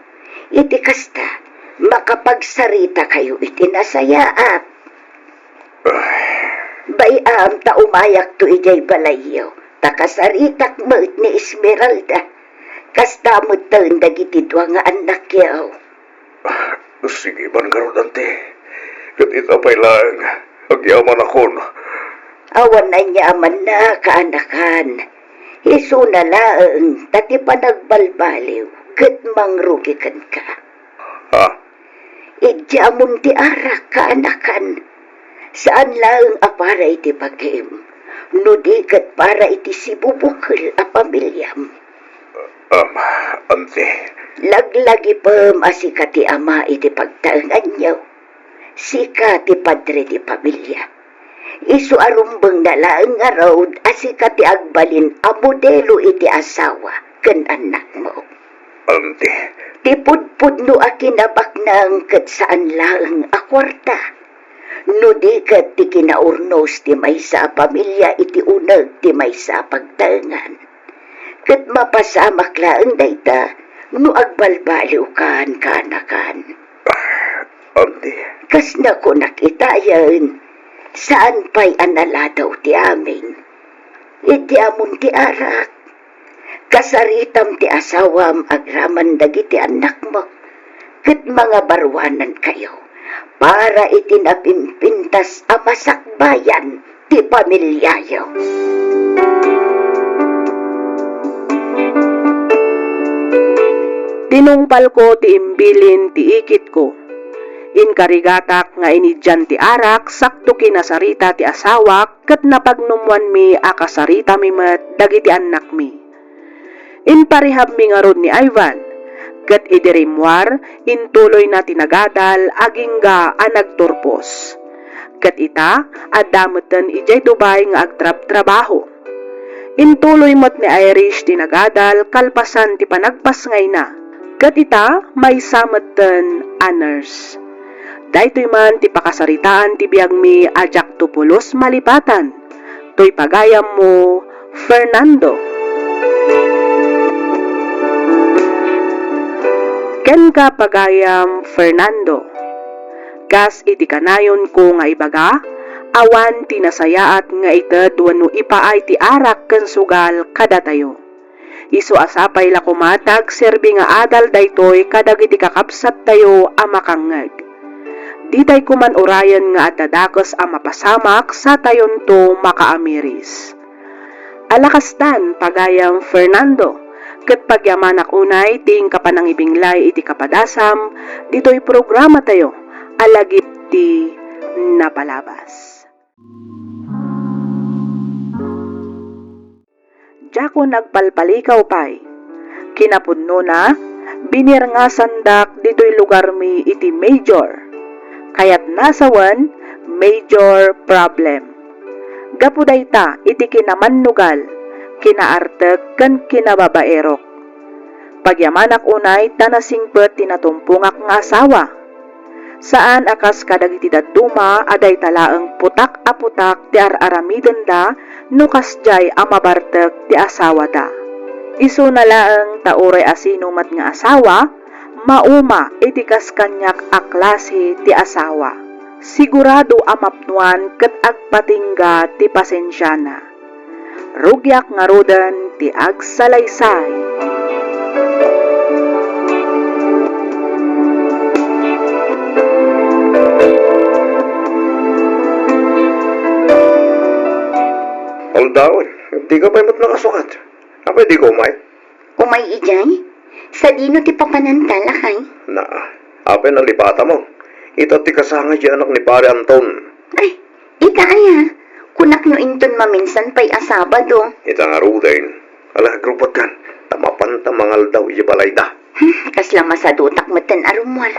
Iti kasta, makapagsaritakayo iti nasayaat. Bay-am ta umayakto idiay balayyo, ta kasaritak met ni Esmeralda. Kasta metten dagiti dua nga annakyo. Sige man ngarud, Auntie. Ket ita pay laeng, agyamanakon. Awan aniamanna, kaanakan. Isuna laeng ta ti panagbalbaliw ket mangrugi kenka. Ha? Idi amon ti arak, kaanakan. Saan laeng a para iti bagim, no di ket para iti sibubukel a pamiliam. Um, Auntie. Laglagipem a sika ti ama iti pagtaenganyo. Sika ti padre ti pamilia. Isu a rumbengna laeng ngarud a sika ti agbalin a modelo iti asawa ken annakmo. Auntie. Ti pudpudno a kinabaknang ket saan laeng a kuarta. No di ket ti kinaurnos ti maysa a pamilia iti uneg ti maysa a pagtaengan. Ket mapasamak laeng dayta no agbalbaliwkan, kaanakan. Auntie. Kas nakunak itayen, saan pay a naladaw ti amin. Idi amon ti arak, kasaritam ti asawam agraman dagiti annakmo, ket mangabaruanankayo para iti napimpintas a masakbayan ti pamiliayo. Tinungpalko ti imbilin ti ikitko. Inkarigatak nga inidian ti arak sakto kinasarita ti asawak ket napagnumoanmi a kasaritami met dagiti annakmi. Imparehabmi ngarud ni Ivan, ket idi rimmuar, intuloyna ti nagadal agingga a nagturpos. Ket ita, adda metten idiay Dubai nga agtrabtrabaho. Intuloy met ni Irish ti nagadal kalpasan ti panagpasngayna, ket ita, maysa metten a nurse. Daytoy man ti pakasaritaan ti biagmi a diakto pulos malipatan. Toy pagayammo, Fernando. Kenka, pagayam Fernando, kas iti kanayonko nga ibaga, awan ti nasayaat nga ited wenno ipaay ti arak ken sugal kadatayo. Isu a sapay la koma ta agserbi nga adal daytoy kadagiti kakabsattayo a makangngeg. Ditay koman urayen nga adda dakes a mapasamak satayonto makaamiris. Ala kastan, pagayam Fernando, ket pagyamanak unay ti inka panangibinglay iti kapadasam ditoy programatayo a Lagip ti Napalabas. Diakon agpalpalikaw pay. Kinapudnona, binirngasandak ditoy lugarmi iti major. Kayatna sawen, major problem. Gapu dayta iti kinamannugal, kinaartek ken kinababaerok. Pagyamanak unay ta nasingpet ti natumpongak nga asawa. Saan a kas kadagiti dadduma a dayta laeng putak a putak ti ar-aramidenda no kasdiay a mabartek ti asawada. Isuna laeng ta uray asino met nga asawa, mauma iti kas kaniak a klase ti asawa. Sigurado a mapnuan ket agpatingga ti pasensiana. Rugiak ngaruden ti agsalaysay. Aldaw, dika pay met nakasukat. Apay dika umay? Umay idiay? Sadino ti papananta, lakay? Na, apay nalipatam? Ita ti kasangay ti anak ni Pare Anton. Ay, ita aya? Kunak no inton maminsan pay a Sabado. Ita ngaruden, ala, agrupatkan, ta mapanta mangaldaw iti balayda. Hmm, kasla masadutak metten a rummuar.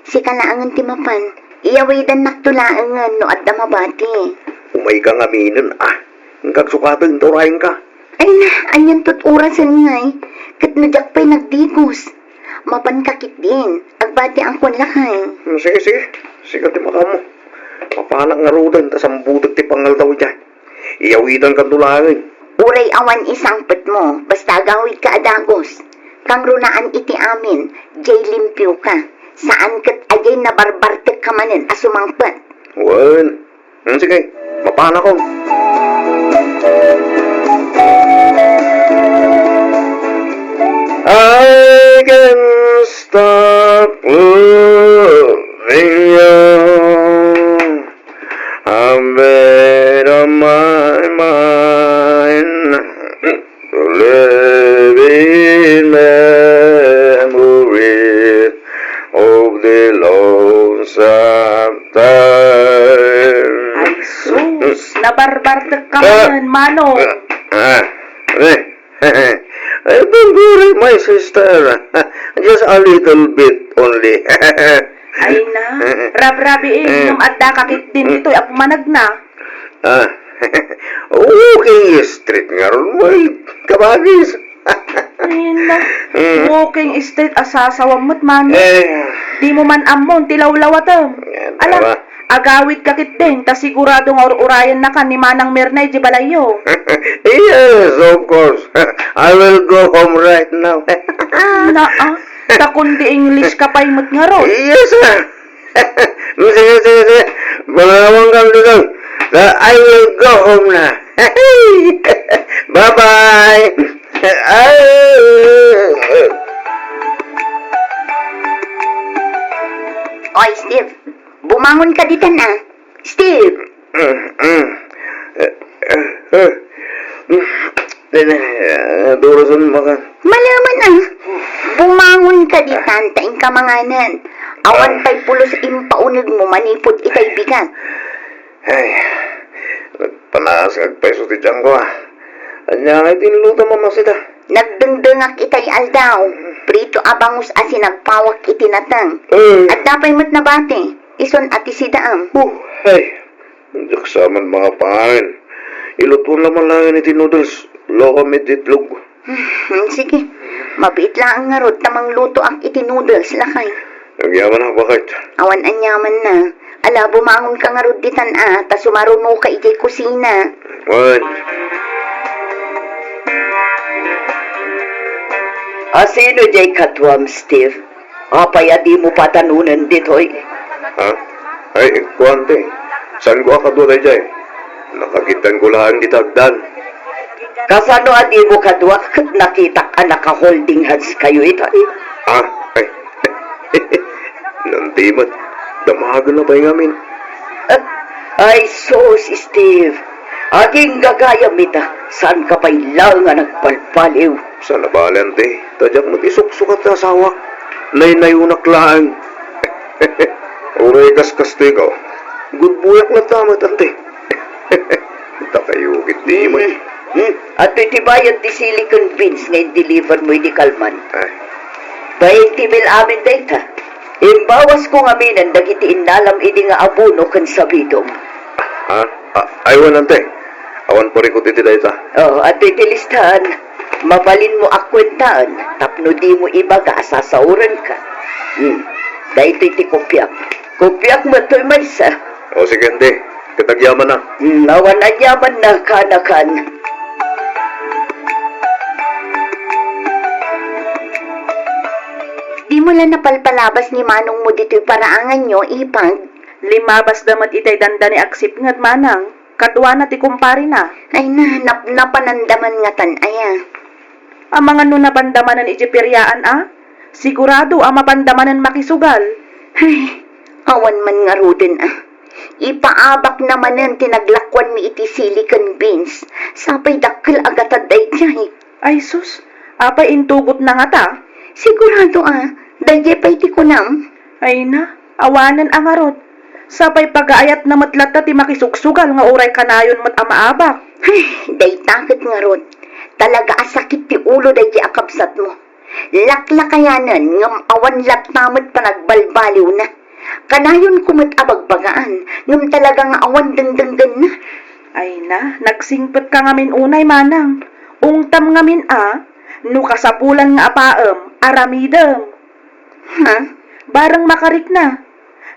Sika laengen ti mapan. Iyawidannakto laengen no adda mabati. Umayka ngaminen, a. Ngka agsukaten ta urayenka. Ay na, anian to't orasen ngay? Ket no diak pay nagdigos. Mapanka ketdin, agbatiakon lakay. Hmm, sige, sige. Sika ti makaammo. Mapanak ngaruden ta sambutek ti pangaldaw idiay. Iyawidankanto laeng. Uray awan isangpetmo, basta agawidka a dagus. Kangrunaan iti amin, diay limpioka. Saan ket a diay nabarbartekka manen a sumangpet. Wen. Hmm, sige, mapanakon. I can stop loving you. A bit of my mind, living memories of the lonesome time. Ay, sus! Nabarbartek ka man, Mano. Ah, ah, eh. Eh, don't worry, my sister. Just a little bit only. Ay na, rabrabii, ngem adda ka ketdin ditoy a pumanagna. Ah, walking street ngarud, well, kabagis. Ay na, walking street a sasawam met, Mano. Eh. Dimo man ammo ti lawlawatem. Ala, agawidka ketdin, ta sigurado nga ur-urayennakan ni Manang Mirna idiay balayyo. Yes, of course. I will go home right now. Naa, ta kundi English ka pay met ngarud. Yes, sir. Sige, sige, sige. Manawang ka dito. I will go home na. Bye-bye. Ay. Oy, Steve. Bumangon ka ditan, a. Steve! Mm, mm. Eh, eh, eh. Dene, eh, durasan mo ka. Malaman, a. Bumangon ka ditan, ta inka manganen. Awan pay pulos impaunegmo manipud itay bigat. Ay, nagpanaas nga agpayso ti tiyanko, a. Ania nga iti inluto mo, masita? Nagdengdengak itay aldaw. Prito a bangus a sinagpawak iti nateng. Eh. Adda pay met nabati. Isun a ti sidaam. Oh, ay. Diak sa man makapanganen. Ilutuon la man laeng iti noodles. Loka met itlog. Hmm, sige. Mabiit laeng ngarud ta manglutoak iti noodles, lakay. Agyaman a, baket. Awan aniamanna. Ala, bumangon ka ngarud ditan a, ta sumaruno ka idiay kusina. Wen. A, sino diay kaduam, Steve? Apay a dimo patanonen ditoy? Ha? Ay, kuan ti. Saanko a kadua daydiay? Nakakittanko laeng dita agdan. Kasano a dimo kadua ket nakitak a naka-holding hands kayo ita? Ah, ay. Nanti met, damagen na pay ngamin. Ay, sus, Steve. Aging gagayam ita, saan ka pay laeng a nagbalbaliw? Saan a bale, anti, ta diak met isuksukat ti asawak. Naynayonak laeng. Uray kas-, kastoy ka, gudbuyak latta met, anti. Dakayo ketdi met. Hmm. Adtoy ti bayad ti sili ken beans nga in-deliver mo idi kalman. Ay. Bainte mil amin dayta. Imbawasko ngaminen dagiti innalam idi nga abono ken sabidom. Ha? A-, ay, wen, anti. Awan parikut iti dayta. Oh, adtoy ti listahan. Mabalinmo a kuentaen tapno dimo ibaga a sasaorenka. Hmm. Daytoy ti kopiak. Kopiak met toy maysa. O, sige, anti. Ket agyamanna. Hmm, awan agyamanna, kanakan. Dimo la napalpalabas ni manongmo ditoy paraanganyo, ipag? Limabasda met itay dandani agsipnget, manang. Kaduana ti kumparena. Ay na, napnapananda man ngatan aya. Amangan no napanda manen idiay periaan a? Sigurado a mapanda manen makisugal. Ay, awan man ngaruden a. Ipaabakna manen ti naglakuanmi iti sili ken beans. Sapay dakkel a gatad daydiay. Ay sus, apay intugotna ngata? Sigurado a, daydiay pay ti kunam. Ay na, awanen a ngarud. Sapay pagaayatna met latta ti makisugsugal nga uray kanayon met a maabak. Ay, dayta ket ngarud. Talaga a sakit ti ulo daydiay a kabsatmo. Laklakayanen ngem awan latta met panagbalbaliwna. Kanayonko met a bagbagaan ngem talaga nga awan dengdenggenna. Ay na, nagsingpetka ngamin unay, manang. Ungtam ngamin a, no kasapulan nga apaem, aramidem. Ha? Bareng makarikna.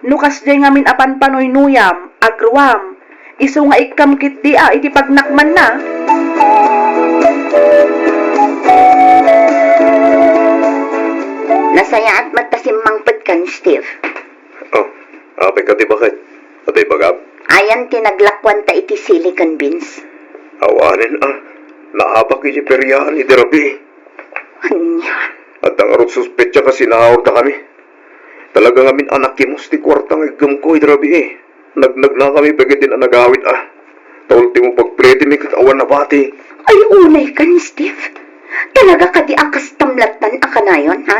No kasdiay ngamin a panpanoynuyam, agruam, isu nga ikkam ketdi a iti pagnakmanna. Nasayaat met ta simmangpetkan, Steve. Oh, apay ka ti baket? Atoy bagam? Ayan ti naglakuanta iti sili ken beans? Awanen a, naabak iti periaan iti rabii. Ania? Adda ngarud suspetsa nga sinaurdakami. Talaga ngamin a nakimus ti kuarta nga iggemko iti rabii. Nagnagnakami pay ketdin a nagawid a. Ta ultimo pagpletimi ket awan nabati. Ay, unay kan, Steve. Talaga kadi a kastam lattan a kanayon, ha?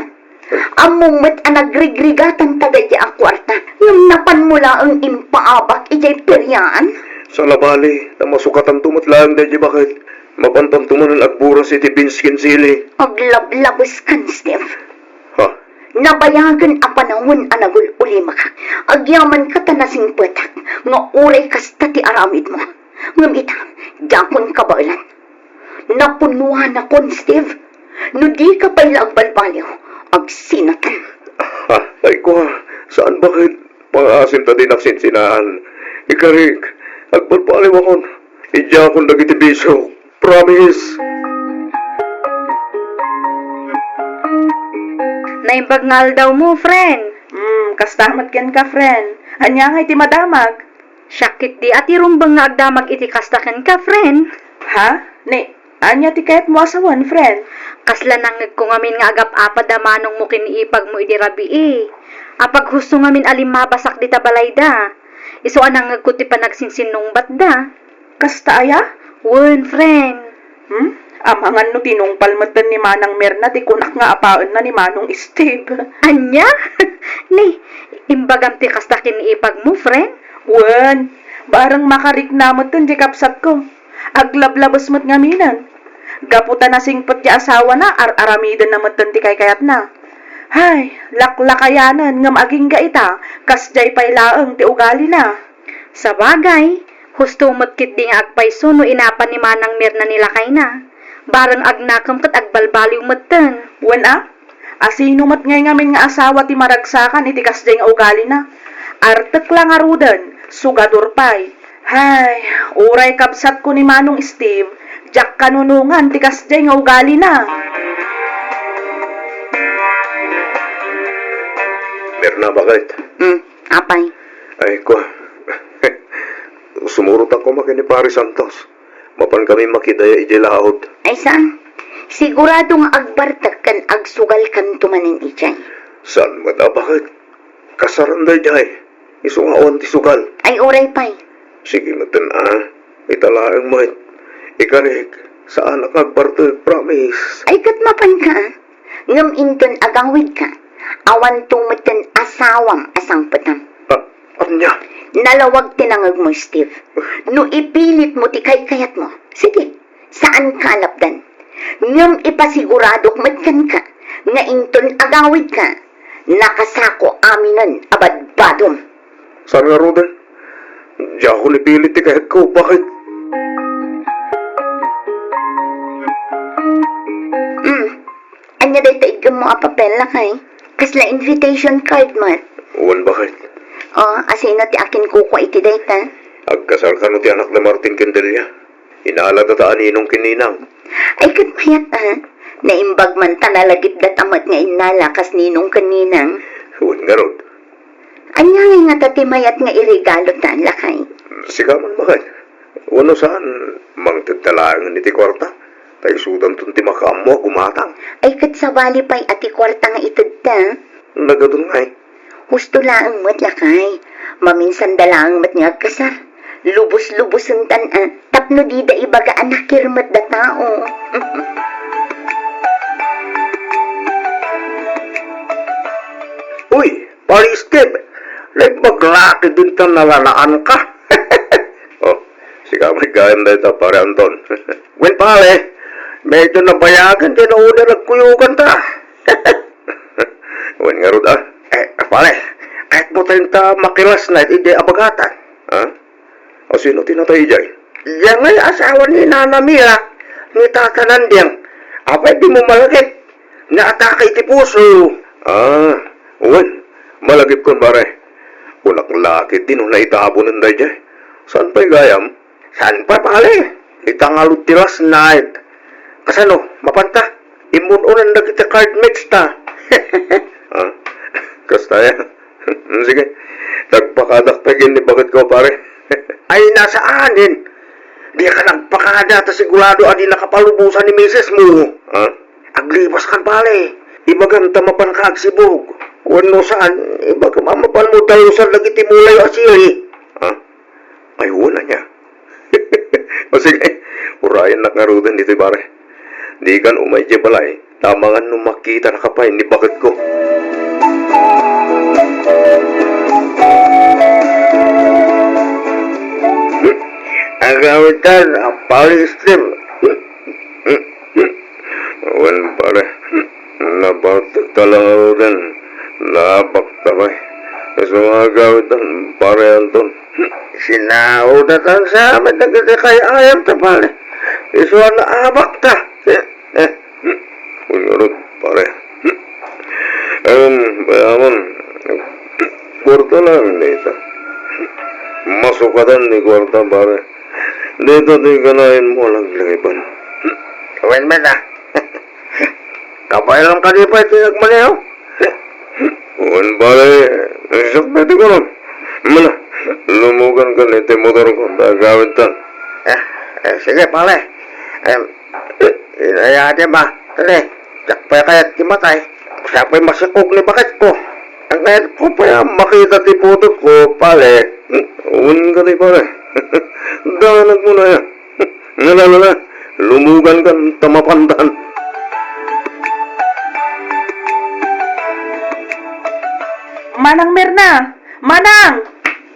Ammom met a nagrigrigatan ta daydi a kuarta, ngem napanmo laeng impaabak idiay periaan? Saan a bali, ta masukatanto met laeng daydi baket. Mapantanto manen agburas iti beans ken sili. Aglablabeskan, Steve. Ha? Nabayagen a panawen a nagul-ulimaka. Agyamanka ta nasingpetak nga uray kasta ti aramidmo. Ngem ita, diakon kabaelan. Napunnoanakon, Steve. No dika pay la agbalbaliw, agsinatan. Ah, ay kua, saan baket? Pangaasim ta dinak sinsinaan. Ikarik, agbalbaliwakon. Idiakon dagiti bisio. Promise. Naimbag nga aldawmo, friend. Hmm, kasta met kenka, friend. Ania ngay ti madamag? Siak ketdi a ti rumbeng nga agdamag iti kasta kenka, friend. Ha? Ni, ania ti kayatmo a sawen, friend? Kasla nangngegko ngamin nga agap-apad a manongmo ken ni ipagmo idi rabii. Apaghusto ngamin a limmabasak dita balayda. Isu a nangngegko ti panagsinsinnungbatda. Kasta aya? Wen, friend. Hmm? Amangan no tinungpal metten ni Manang Mirna ti kunak nga apaenna ni Manong Steve. Ania? Ni, imbagam ti kasta ken ni ipagmo, friend? Wen, bareng makarikna metten ti kabsatko. Aglablabes met ngaminen. Gapu ta nasingpet ti asawana, ar-aramidenna metten ti kaykayatna. Hay, laklakayanen ngem agingga ita, kasdiay pay laeng ti ugalina. Sabagay, husto met ketdi nga agpayso no inapan ni Manang Mirna ni lakayna. Bareng agnakem ket agbalbaliw metten. Wen a, asino met ngay ngamin nga asawa ti maragsakan iti kasdiay nga ugalina? Artek la ngaruden, sugador pay. Hay, uray kabsatko ni Manong Steve, diak kanunongan ti kasdiay nga ugalina. Mirna, baket? Hmm, apay? Ay, kua. Sumurotak koma ken ni Pare Santos. Mapan kami makidaya idiay laud. Ay, saan? Sigurado nga agbartek ken agsugalkanto manen idiay. Saan met a baket? Kasaran daydiay. Isu nga awan ti sugal. Ay, uray pay. Sige metten a. Ita laeng met. Ikarik, saanak nga agbartek, promise. Ay, ket mapanka a. Ngem inton agawidka, awanto metten asawam a sangpetam. A-, ania? Nalawag ti nangegmo, Steve. No ipilitmo ti kaykayatmo, sige, saanka a lapdan. Ngem ipasiguradok met kenka nga inton agawidka, nakasako aminen a badbadom. Saan ngaruden? Diakon ipilit ti kayatko, baket? Hmm. Ania dayta iggemmo a papel, lakay? Kasla invitation card met. Wen, baket. O, asino ti akinkukua iti dayta? Agkasar kano ti anak da Martin ken Delia. Inalada ta a ninong ken ninang. Ay, ket mayat a. Naimbag man ta nalagipda ta met nga innala kas ninong ken ninang. Wen ngarud. Ania ngay ngata ti mayat nga iregalo ta, lakay? Sika man, baket. Wenno saan, mangted ta laengen iti kuarta, ta isudanton ti makaammo a gumatang. Ay, ket sabali pay a ti kuarta nga itedta. Nagadun ngay. Husto laeng met, lakay. Maminsanda laeng met nga agkasar. Lubos-lubosentan a, tapno dida ibaga a nakirmet da tao. Uy, Pare Steve, naimbag la ketdin ta nalalaanka. O, sika met gayam dayta, Pare Anton. Wen, pare, medyo nabayagen ti naudar agkuyoganta. Wen ngarud, a? Eh, pare, kayatmo tayon ta makilas na iti abagatan. Ha? O sino ti natay idiay? Diay ngay asawa ni Nana Mira, ni Tata Nandeng. Apay dimo malagip? Naatake iti puso. Ah, wen, malagipkon, pare. Kunak la ketdi no naitabonen daydiay. Saan pay gayam? Saan pay, pare? Ita ngarud ti last night. Kasano, mapanta? Immun-unan dagiti card mates ta. Ah, kasta aya. Sige, nagpakadak pay ken ni baketko, pare. Ay, nasaanen. Dika nagpakada ta sigurado a di nakapalubosan ni misis mo. Ha? Aglibas kan, pare. Ibagam ta mapan ka agsibog. Wenno saan, ibagam a mapan mo dalusan dagiti mulay a sili. Ha? Ay, wen ania. O sige, urayennak ngaruden ditoy, pare. Dikan umay idiay balay, ta amangan no makitanaka pay ni baketko. Agawitan, pare Steve. Wen, pare, nabartek ta la ngaruden, naabak ta pay. Isu nga agawitan, pare Anton. Sinaoda tan sa amin dagiti kay-ayam ta, pare. Isu a naabak ta. Eh, eh. Wen ngarud, pare. Em, bayamon. Kwarta lang dita. Masukatan ni kwarta, pare. Dita ti kanayon mo a laglagipan. Wen met, a. Kabaelam kadi pay ti agmaneho? Wen, pare, sakbay ti kunom. Muna, lumugan ka iti motorko, ta agawidtan. Eh, eh, sige, pare. Em, inayati ba? Kani, diak pay kayat ti matay. Siak pay masikog ni baketko. Ang kayatko pay a makita ti putotko, pare. Wen kadi, pare. Danag mo na yan. Ngala, ngala, lumugan kan ta mapandan. Manang Mirna! Manang!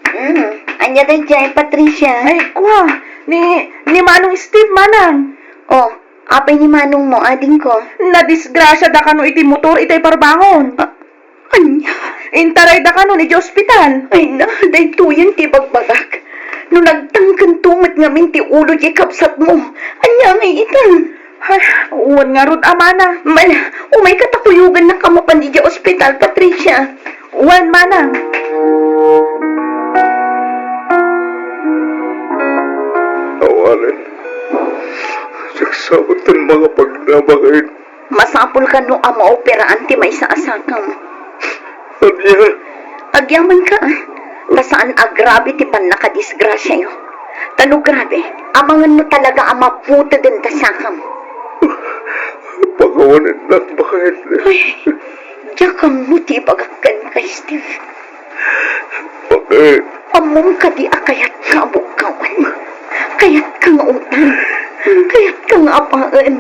Hmm, ania daydiay, Patricia? Ay, kua, ni, ni Manong Steve, Manang. Oh, apay ni Manong mo, adingko? Nadisgrasya da kano iti motor itay parbangon. Ah, Ania? Intarayda kanon idiay ospital. Ay na, daytoyen ti ibagbagak. No nagtangkento met ngamin ti ulo diay kabsatmo, ania ngay itan? Ay, wen ngarud, Manang. Mala, umayka ta kuyogannaka mapan idiay ospital, Patricia. Wen, Manang. Awanen, nagsapul ti mga pagnabakain. Masapul kano a maoperaan ti maysa a sakam. Ania? Agyamanka, a. Ta saan a grabe ti pannakadisgrasiayo. Ta no grabe, amangan no talaga a maputeden ta sakam. Pakawanennak baket. Ay, diak ammo ti ibagak kenka, Steve. Bakit? Ammom kadi a kayatka a bukkawan? Kayatka nga utang? Kayatka nga apaen?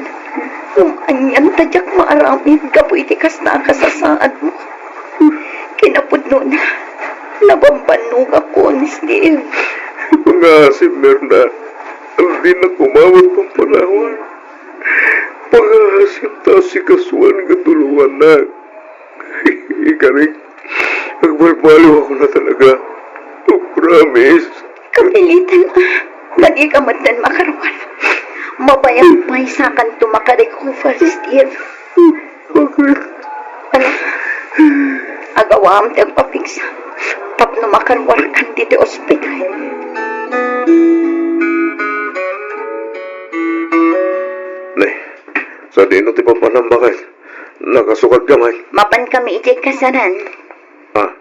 Ngem anian ta diak maaramid gapu iti kasta a kasasaadmo? Kinapudnona, nabambannogakon, Steve. Pangasim, Mirna. Dina koma met pampanawan. Pangasim ta asikasuan nga tulongannak. Ikarik, agbalbaliw ako na talaga. Promise. Kapilitan, a. Dagika met ten makaruar. Mabayag maysakanto makarecover, Steve. Bakit? Ala, agawam ti agpapigsa tapno makaruarkan ditoy ospital. Ne, sadino ti papanam, baket? Nakasukat ka man? Mapan kami idiay kasaran. Ah,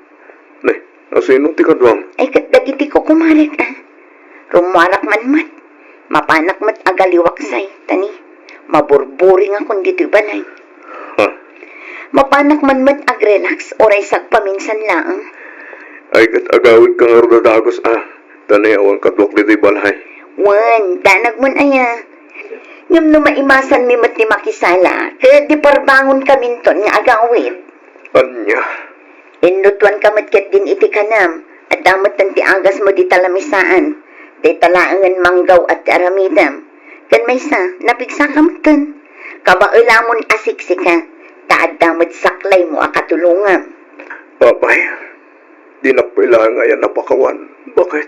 ne, asino ti kaduam? Ay, ket dagiti kukumarek, a. Rummuarak man met. Mapanak met agaliwaksay, ta ni, maburburingakon ditoy balay. Ha? Mapanak man met agrelax, uray sagpaminsan laeng. Ay, ket agawidka ngarud a dagus, a. Ta ni, awan kaduak ditoy balay. Wen, danag mon aya. Ngem no maimasanmi met ti makisala, ket di parbangonkaminton nga agawid. Ania? Inlutuanka met ketdin iti kanam. Adda metten ti agasmo dita lamisaan. Dayta laengen manggaw a ti aramidem. Ken maysa, napigsaka metten. Kabaelamon a siksika. Ta adda met saklaymo a katulongam. Apay, dinak pay laeng aya napakawan. Bakit?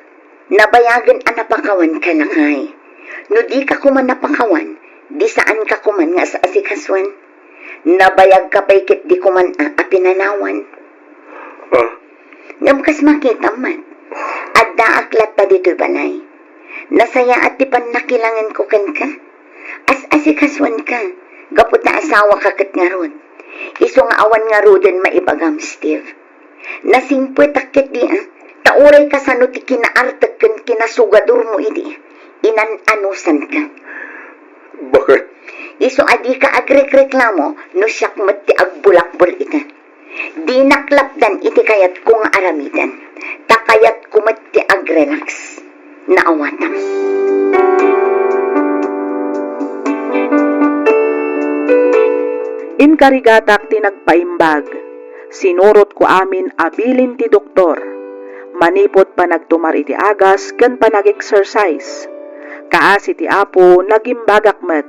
Nabayagen a napakawanka, lakay. No dika koma napakawan, di saanka koman nga as-asikasuan. Nabayagka pay ket di koman a, a pinanawan. Ah. Ngem kas makitam met, addaak latta ditoy balay. Nasayaat ti pannakilangenko kenka. As-asikasuanka, gapu ta asawaka ket ngarud. Isu nga awan ngaruden maibagam, Steve. Nasingpetak ketdi a, ta uray kasano ti kinaartek ken kinasugadormo idi, inan-anusanka. Bakit? Isu a dika agrekreklamo no siak met ti agbulakbol ita. Dinak lapdan iti kayatko nga aramiden, ta kayatko met ti agrelax. Naawatam. Inkarigatak ti nagpaimbag. Sinurotko amin a bilin ti doktor. Manipud panagtumar iti agas ken panag-exercise. Kaasi ti Apo, nagimbagak met.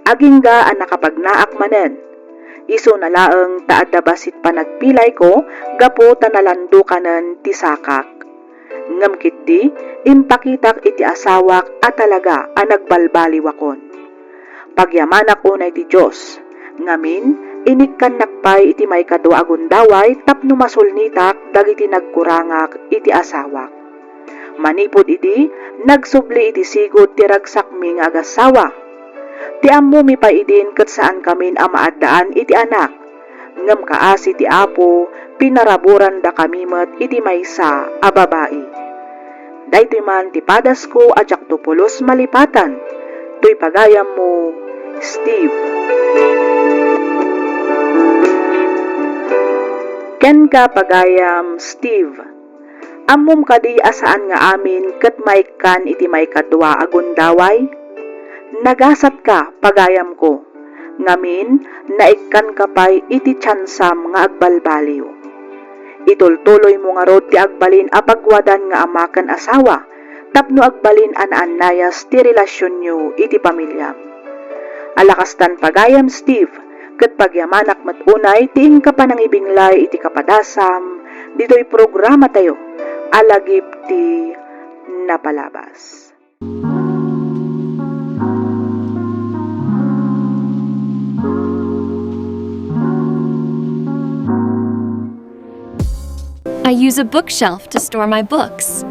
Agingga a nakapagnaak manen. Isuna laeng ta adda bassit panagpilayko gapu ta nalandukanen ti sakak. Ngem ketdi, impakitak iti asawak a talaga a nagbalbaliwakon. Pagyamanak unay ti Dios, ngamin, inikkannak pay iti maikadua a gundaway tapno masulnitak dagiti nagkurangak iti asawak. Manipud idi, nagsubli iti sigud ti ragsakmi nga agassawa. Ti ammomi pay idin ket saankamin a maaddaan iti anak, ngem kaasi ti Apo, pinaraburandakami met iti maysa a babai. Daytoy man ti padasko a diakto pulos malipatan. Toy pagayammo, Steve. Kenka, pagayam Steve. Ammom kadi a saan nga amin ket maikkan iti maikadua a gundaway? Nagasatka, pagayamko, ngamin, naikkanka pay iti tiansam nga agbalbaliw. Itultuloymo ngarud ti agbalin a pagwadan nga ama ken asawa tapno agbalin a naannayas ti relasionyo iti pamiliam. Alakastan, pagayam Steve, ket pagyamanak met unay ti inka panangibinglay iti kapadasam ditoy programatayo a Lagip ti Napalabas. I use a bookshelf to store my books.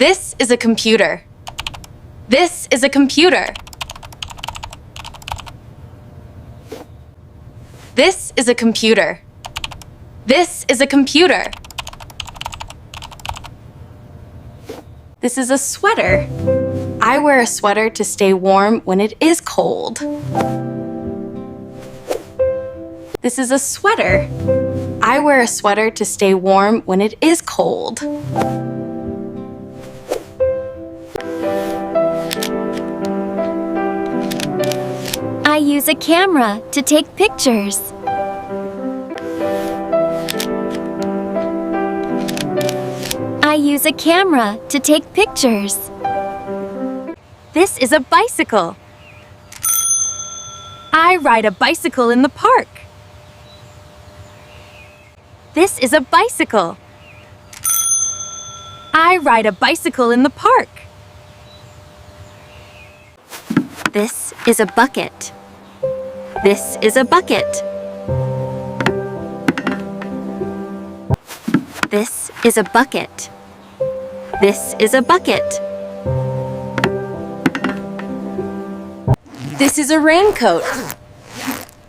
This is a computer. This is a computer. This is a computer. This is a computer. This is a sweater. I wear a sweater to stay warm when it is cold. This is a sweater. I wear a sweater to stay warm when it is cold. I use a camera to take pictures. I use a camera to take pictures. This is a bicycle. I ride a bicycle in the park. This is a bicycle. I ride a bicycle in the park. This is a bucket. This is a bucket. This is a bucket. This is a bucket. This is a raincoat.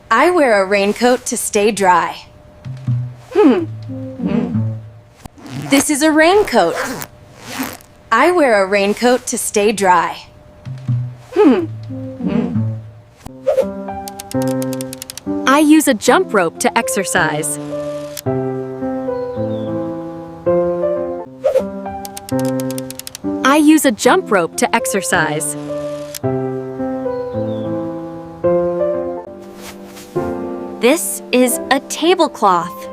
I wear a raincoat to stay dry. Hmm. Hmm. This is a raincoat. I wear a raincoat to stay dry. Hmm. Hmm. I use a jump rope to exercise. I use a jump rope to exercise. This is a tablecloth.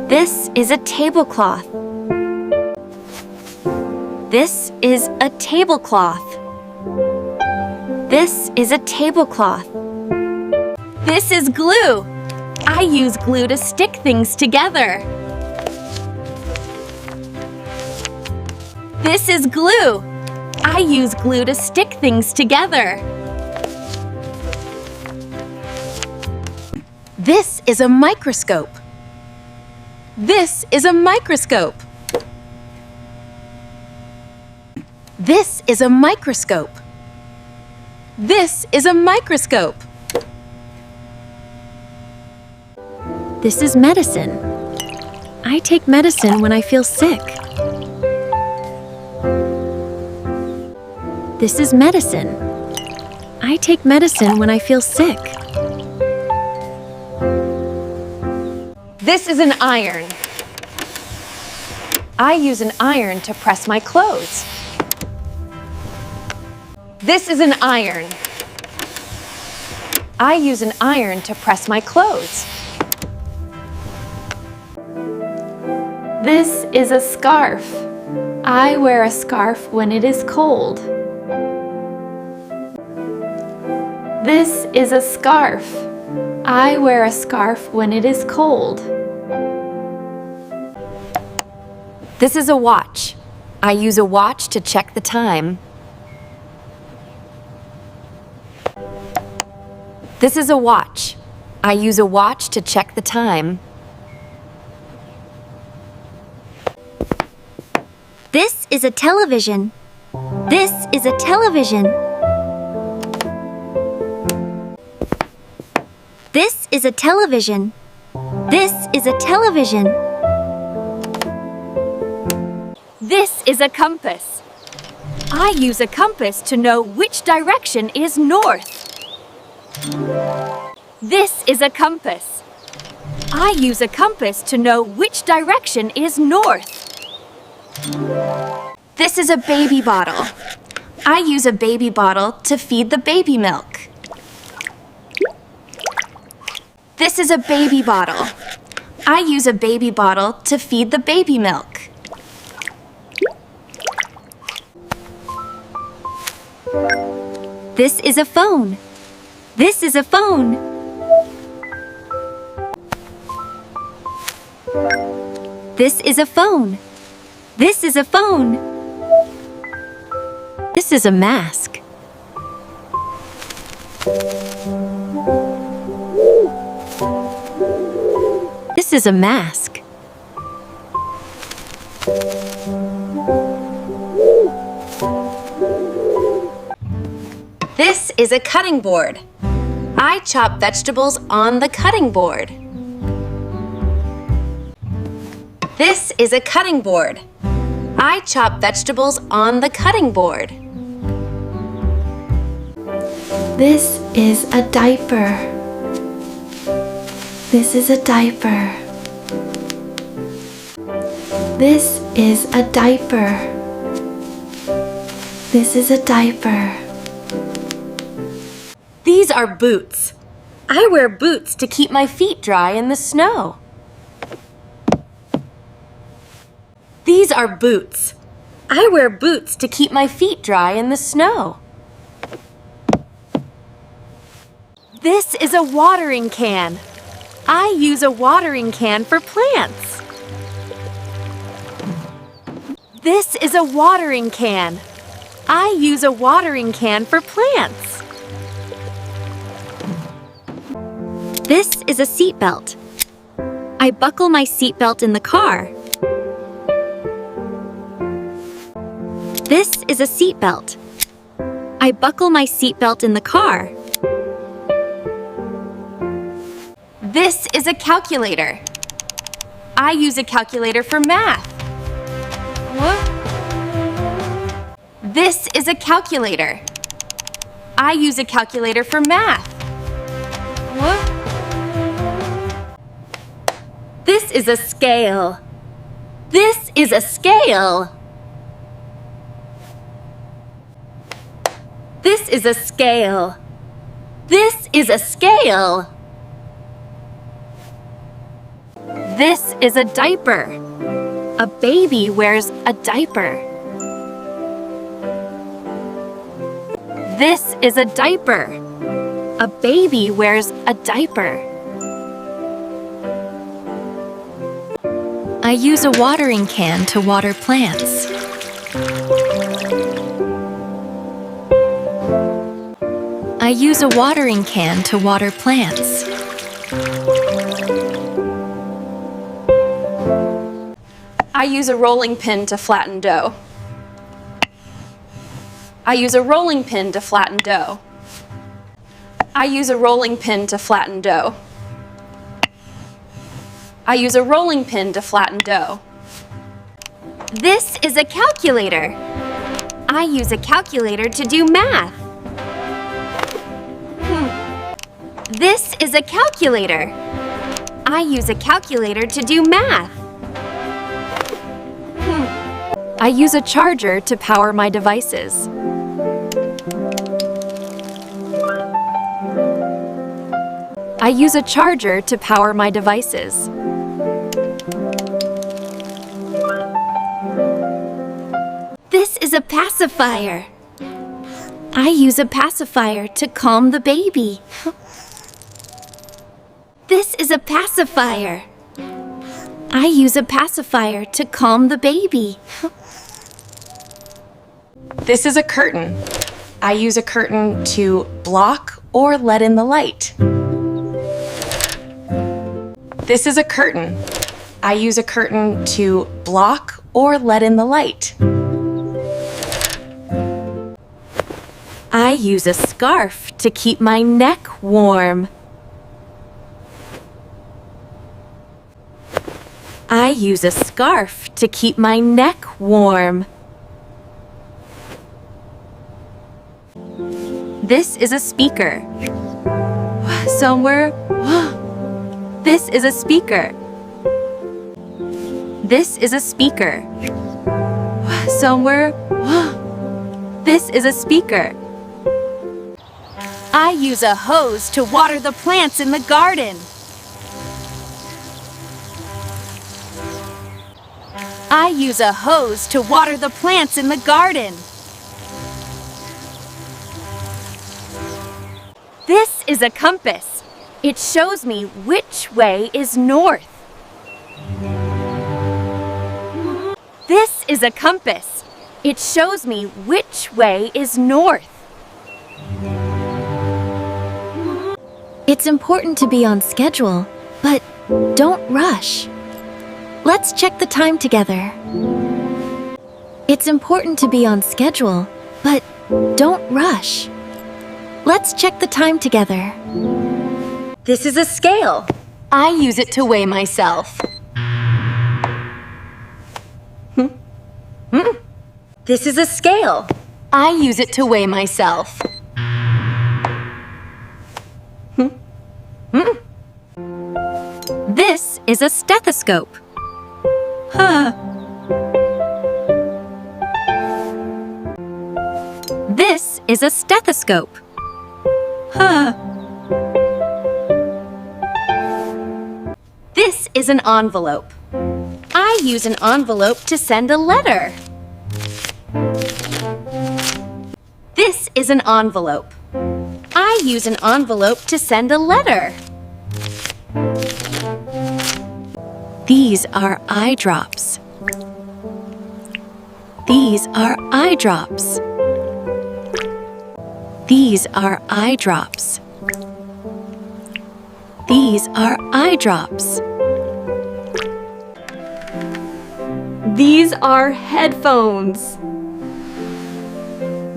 This is a tablecloth. This is a tablecloth. This is a tablecloth. This is glue. I use glue to stick things together. This is glue. I use glue to stick things together. This is a microscope. This is a microscope. This is a microscope. This is a microscope. This is medicine. I take medicine when I feel sick. This is medicine. I take medicine when I feel sick. This is an iron. I use an iron to press my clothes. This is an iron. I use an iron to press my clothes. This is a scarf. I wear a scarf when it is cold. This is a scarf. I wear a scarf when it is cold. This is a watch. I use a watch to check the time. This is a watch. I use a watch to check the time. This is a television. This is a television. This is a television. This is a television. This is a compass. I use a compass to know which direction is north. This is a compass. I use a compass to know which direction is north. This is a baby bottle. I use a baby bottle to feed the baby milk. This is a baby bottle. I use a baby bottle to feed the baby milk. This is a phone. This is a phone. This is a phone. This is a phone. This is a mask. This is a mask. This is a cutting board. I chop vegetables on the cutting board. This is a cutting board. I chop vegetables on the cutting board. This is a diaper. This is a diaper. This is a diaper. This is a diaper. These are boots. I wear boots to keep my feet dry in the snow. These are boots. I wear boots to keep my feet dry in the snow. This is a watering can. I use a watering can for plants. This is a watering can. I use a watering can for plants. This is a seatbelt. I buckle my seatbelt in the car. This is a seatbelt. I buckle my seatbelt in the car. This is a calculator. I use a calculator for math. What? This is a calculator. I use a calculator for math. What? This is a scale. This is a scale. This is a scale. This is a scale. This is a diaper. A baby wears a diaper. This is a diaper. A baby wears a diaper. I use a watering can to water plants. I use a watering can to water plants. I use a rolling pin to flatten dough. I use a rolling pin to flatten dough. I use a rolling pin to flatten dough. I use a rolling pin to flatten dough. This is a calculator. I use a calculator to do math. Hmm. This is a calculator. I use a calculator to do math. Hmm. I use a charger to power my devices. I use a charger to power my devices. This is a pacifier. I use a pacifier to calm the baby. This is a pacifier. I use a pacifier to calm the baby. This is a curtain. I use a curtain to block or let in the light. This is a curtain. I use a curtain to block or let in the light. I use a scarf to keep my neck warm. I use a scarf to keep my neck warm. This is a speaker. Somewhere. This is a speaker. This is a speaker. Somewhere. This is a speaker. I use a hose to water the plants in the garden. I use a hose to water the plants in the garden. This is a compass. It shows me which way is north. This is a compass. It shows me which way is north. It's important to be on schedule, but don't rush. Let's check the time together. It's important to be on schedule, but don't rush. Let's check the time together. This is a scale. I use it to weigh myself. Hmm? Hmm? This is a scale. I use it to weigh myself. Hmm? Hmm? This is a stethoscope. Huh. This is a stethoscope. Huh. This is an envelope. I use an envelope to send a letter. This is an envelope. I use an envelope to send a letter. These are eye drops. These are eye drops. These are eye drops. These are eye drops. These are headphones.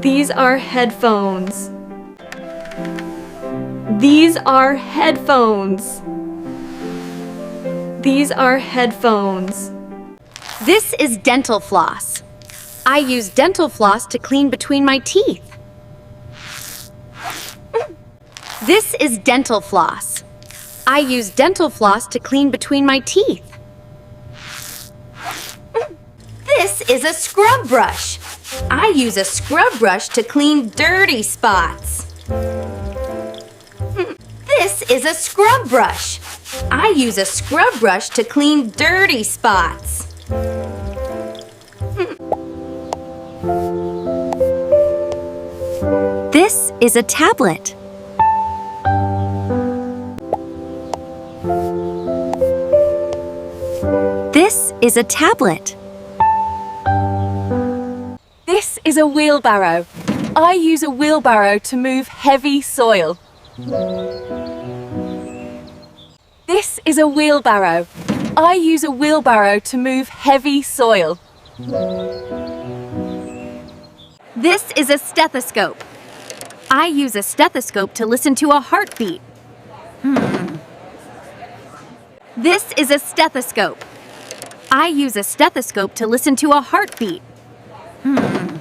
These are headphones. These are headphones. These are headphones. This is dental floss. I use dental floss to clean between my teeth. This is dental floss. I use dental floss to clean between my teeth. This is a scrub brush. I use a scrub brush to clean dirty spots. This is a scrub brush. I use a scrub brush to clean dirty spots. This is a tablet. This is a tablet. This is a wheelbarrow. I use a wheelbarrow to move heavy soil. This is a wheelbarrow. I use a wheelbarrow to move heavy soil. This is a stethoscope. I use a stethoscope to listen to a heartbeat. Hmm. This is a stethoscope. I use a stethoscope to listen to a heartbeat. Hmm.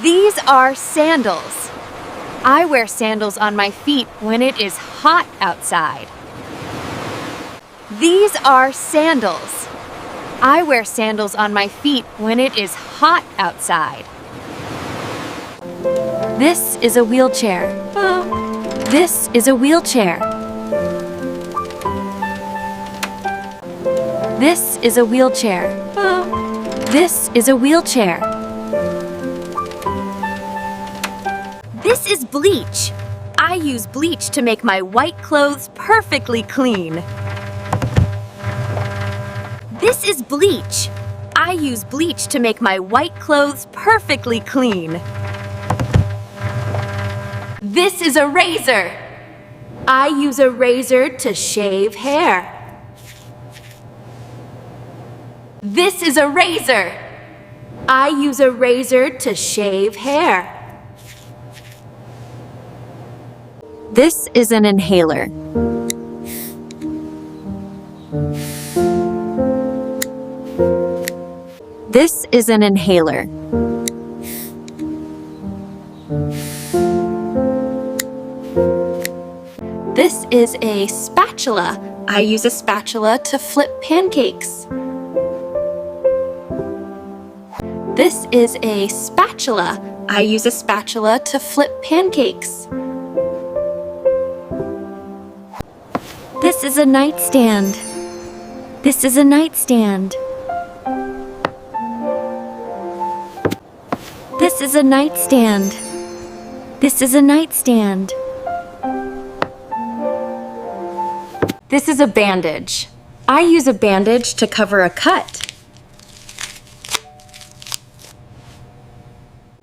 These are sandals. I wear sandals on my feet when it is hot outside. These are sandals. I wear sandals on my feet when it is hot outside. This is a wheelchair. This is a wheelchair. This is a wheelchair. This is a wheelchair. This is bleach. I use bleach to make my white clothes perfectly clean. This is bleach. I use bleach to make my white clothes perfectly clean. This is a razor. I use a razor to shave hair. This is a razor. I use a razor to shave hair. This is an inhaler. This is an inhaler. This is a spatula. I use a spatula to flip pancakes. This is a spatula. I use a spatula to flip pancakes. This is a nightstand. This is a nightstand. This is a nightstand. This is a nightstand. This is a bandage. I use a bandage to cover a cut.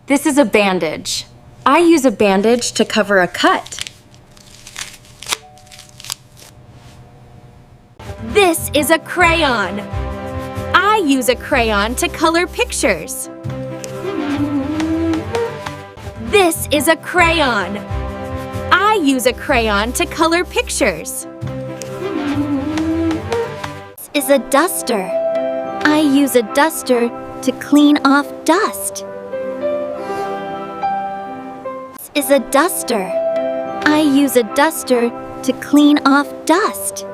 This is a bandage. I use a bandage to cover a cut. This is a crayon. I use a crayon to color pictures. This is a crayon. I use a crayon to color pictures. This is a duster. I use a duster to clean off dust. This is a duster. I use a duster to clean off dust.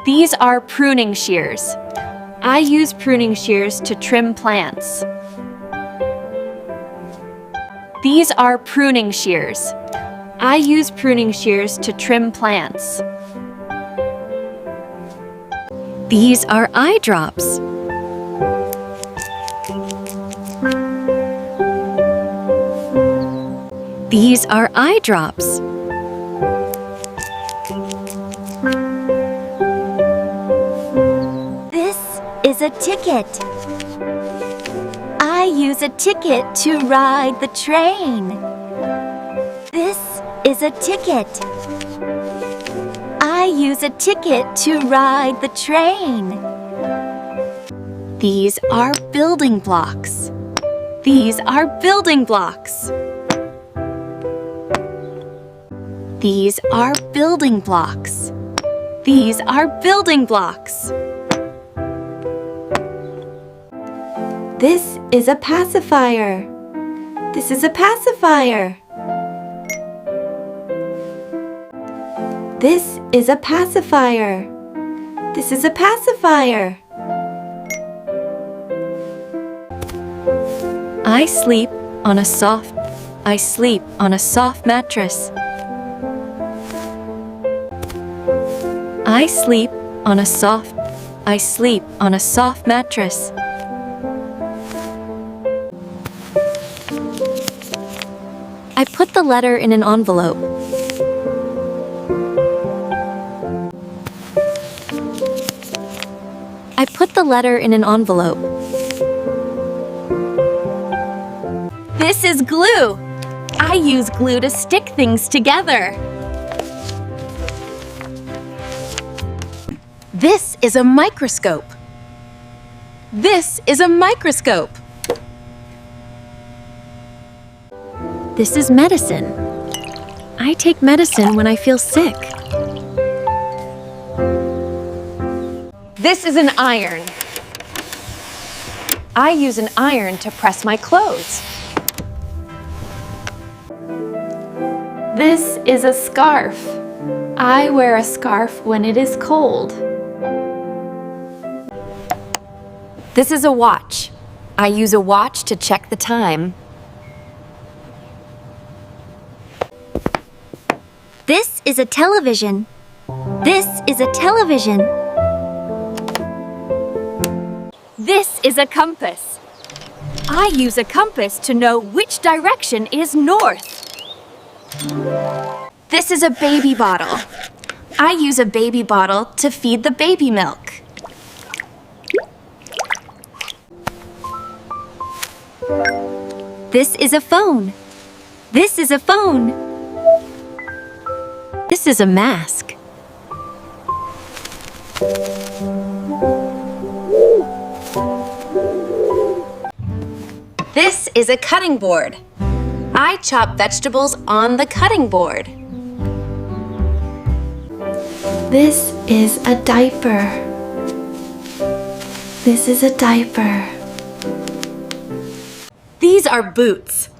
These are pruning shears. I use pruning shears to trim plants. These are pruning shears. I use pruning shears to trim plants. These are eye drops. These are eye drops. This is a ticket. I use a ticket to ride the train. This is a ticket. I use a ticket to ride the train. These are building blocks. These are building blocks. These are building blocks. These are building blocks. This is a pacifier. This is a pacifier. This is a pacifier. This is a pacifier. I sleep on a soft, I sleep on a soft mattress. I sleep on a soft, I sleep on a soft mattress. I put the letter in an envelope. I put the letter in an envelope. This is glue. I use glue to stick things together. This is a microscope. This is a microscope. This is medicine. I take medicine when I feel sick. This is an iron. I use an iron to press my clothes. This is a scarf. I wear a scarf when it is cold. This is a watch. I use a watch to check the time. This is a television. This is a television. This is a compass. I use a compass to know which direction is north. This is a baby bottle. I use a baby bottle to feed the baby milk. This is a phone. This is a phone. This is a mask. This is a cutting board. I chop vegetables on the cutting board. This is a diaper. This is a diaper. These are boots.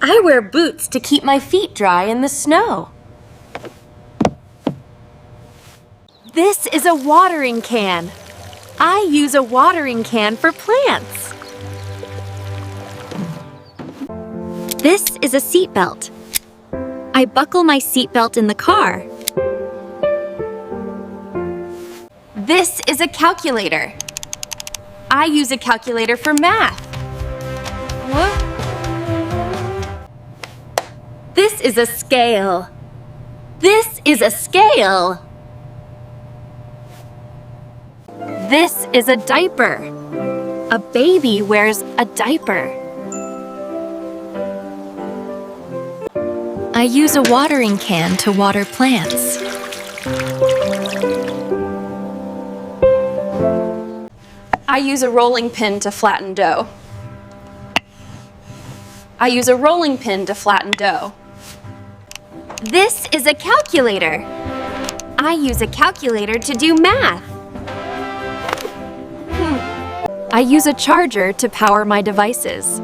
I wear boots to keep my feet dry in the snow. This is a watering can. I use a watering can for plants. This is a seatbelt. I buckle my seatbelt in the car. This is a calculator. I use a calculator for math. What? This is a scale. This is a scale. This is a diaper. A baby wears a diaper. I use a watering can to water plants. I use a rolling pin to flatten dough. I use a rolling pin to flatten dough. This is a calculator. I use a calculator to do math. Hmm. I use a charger to power my devices.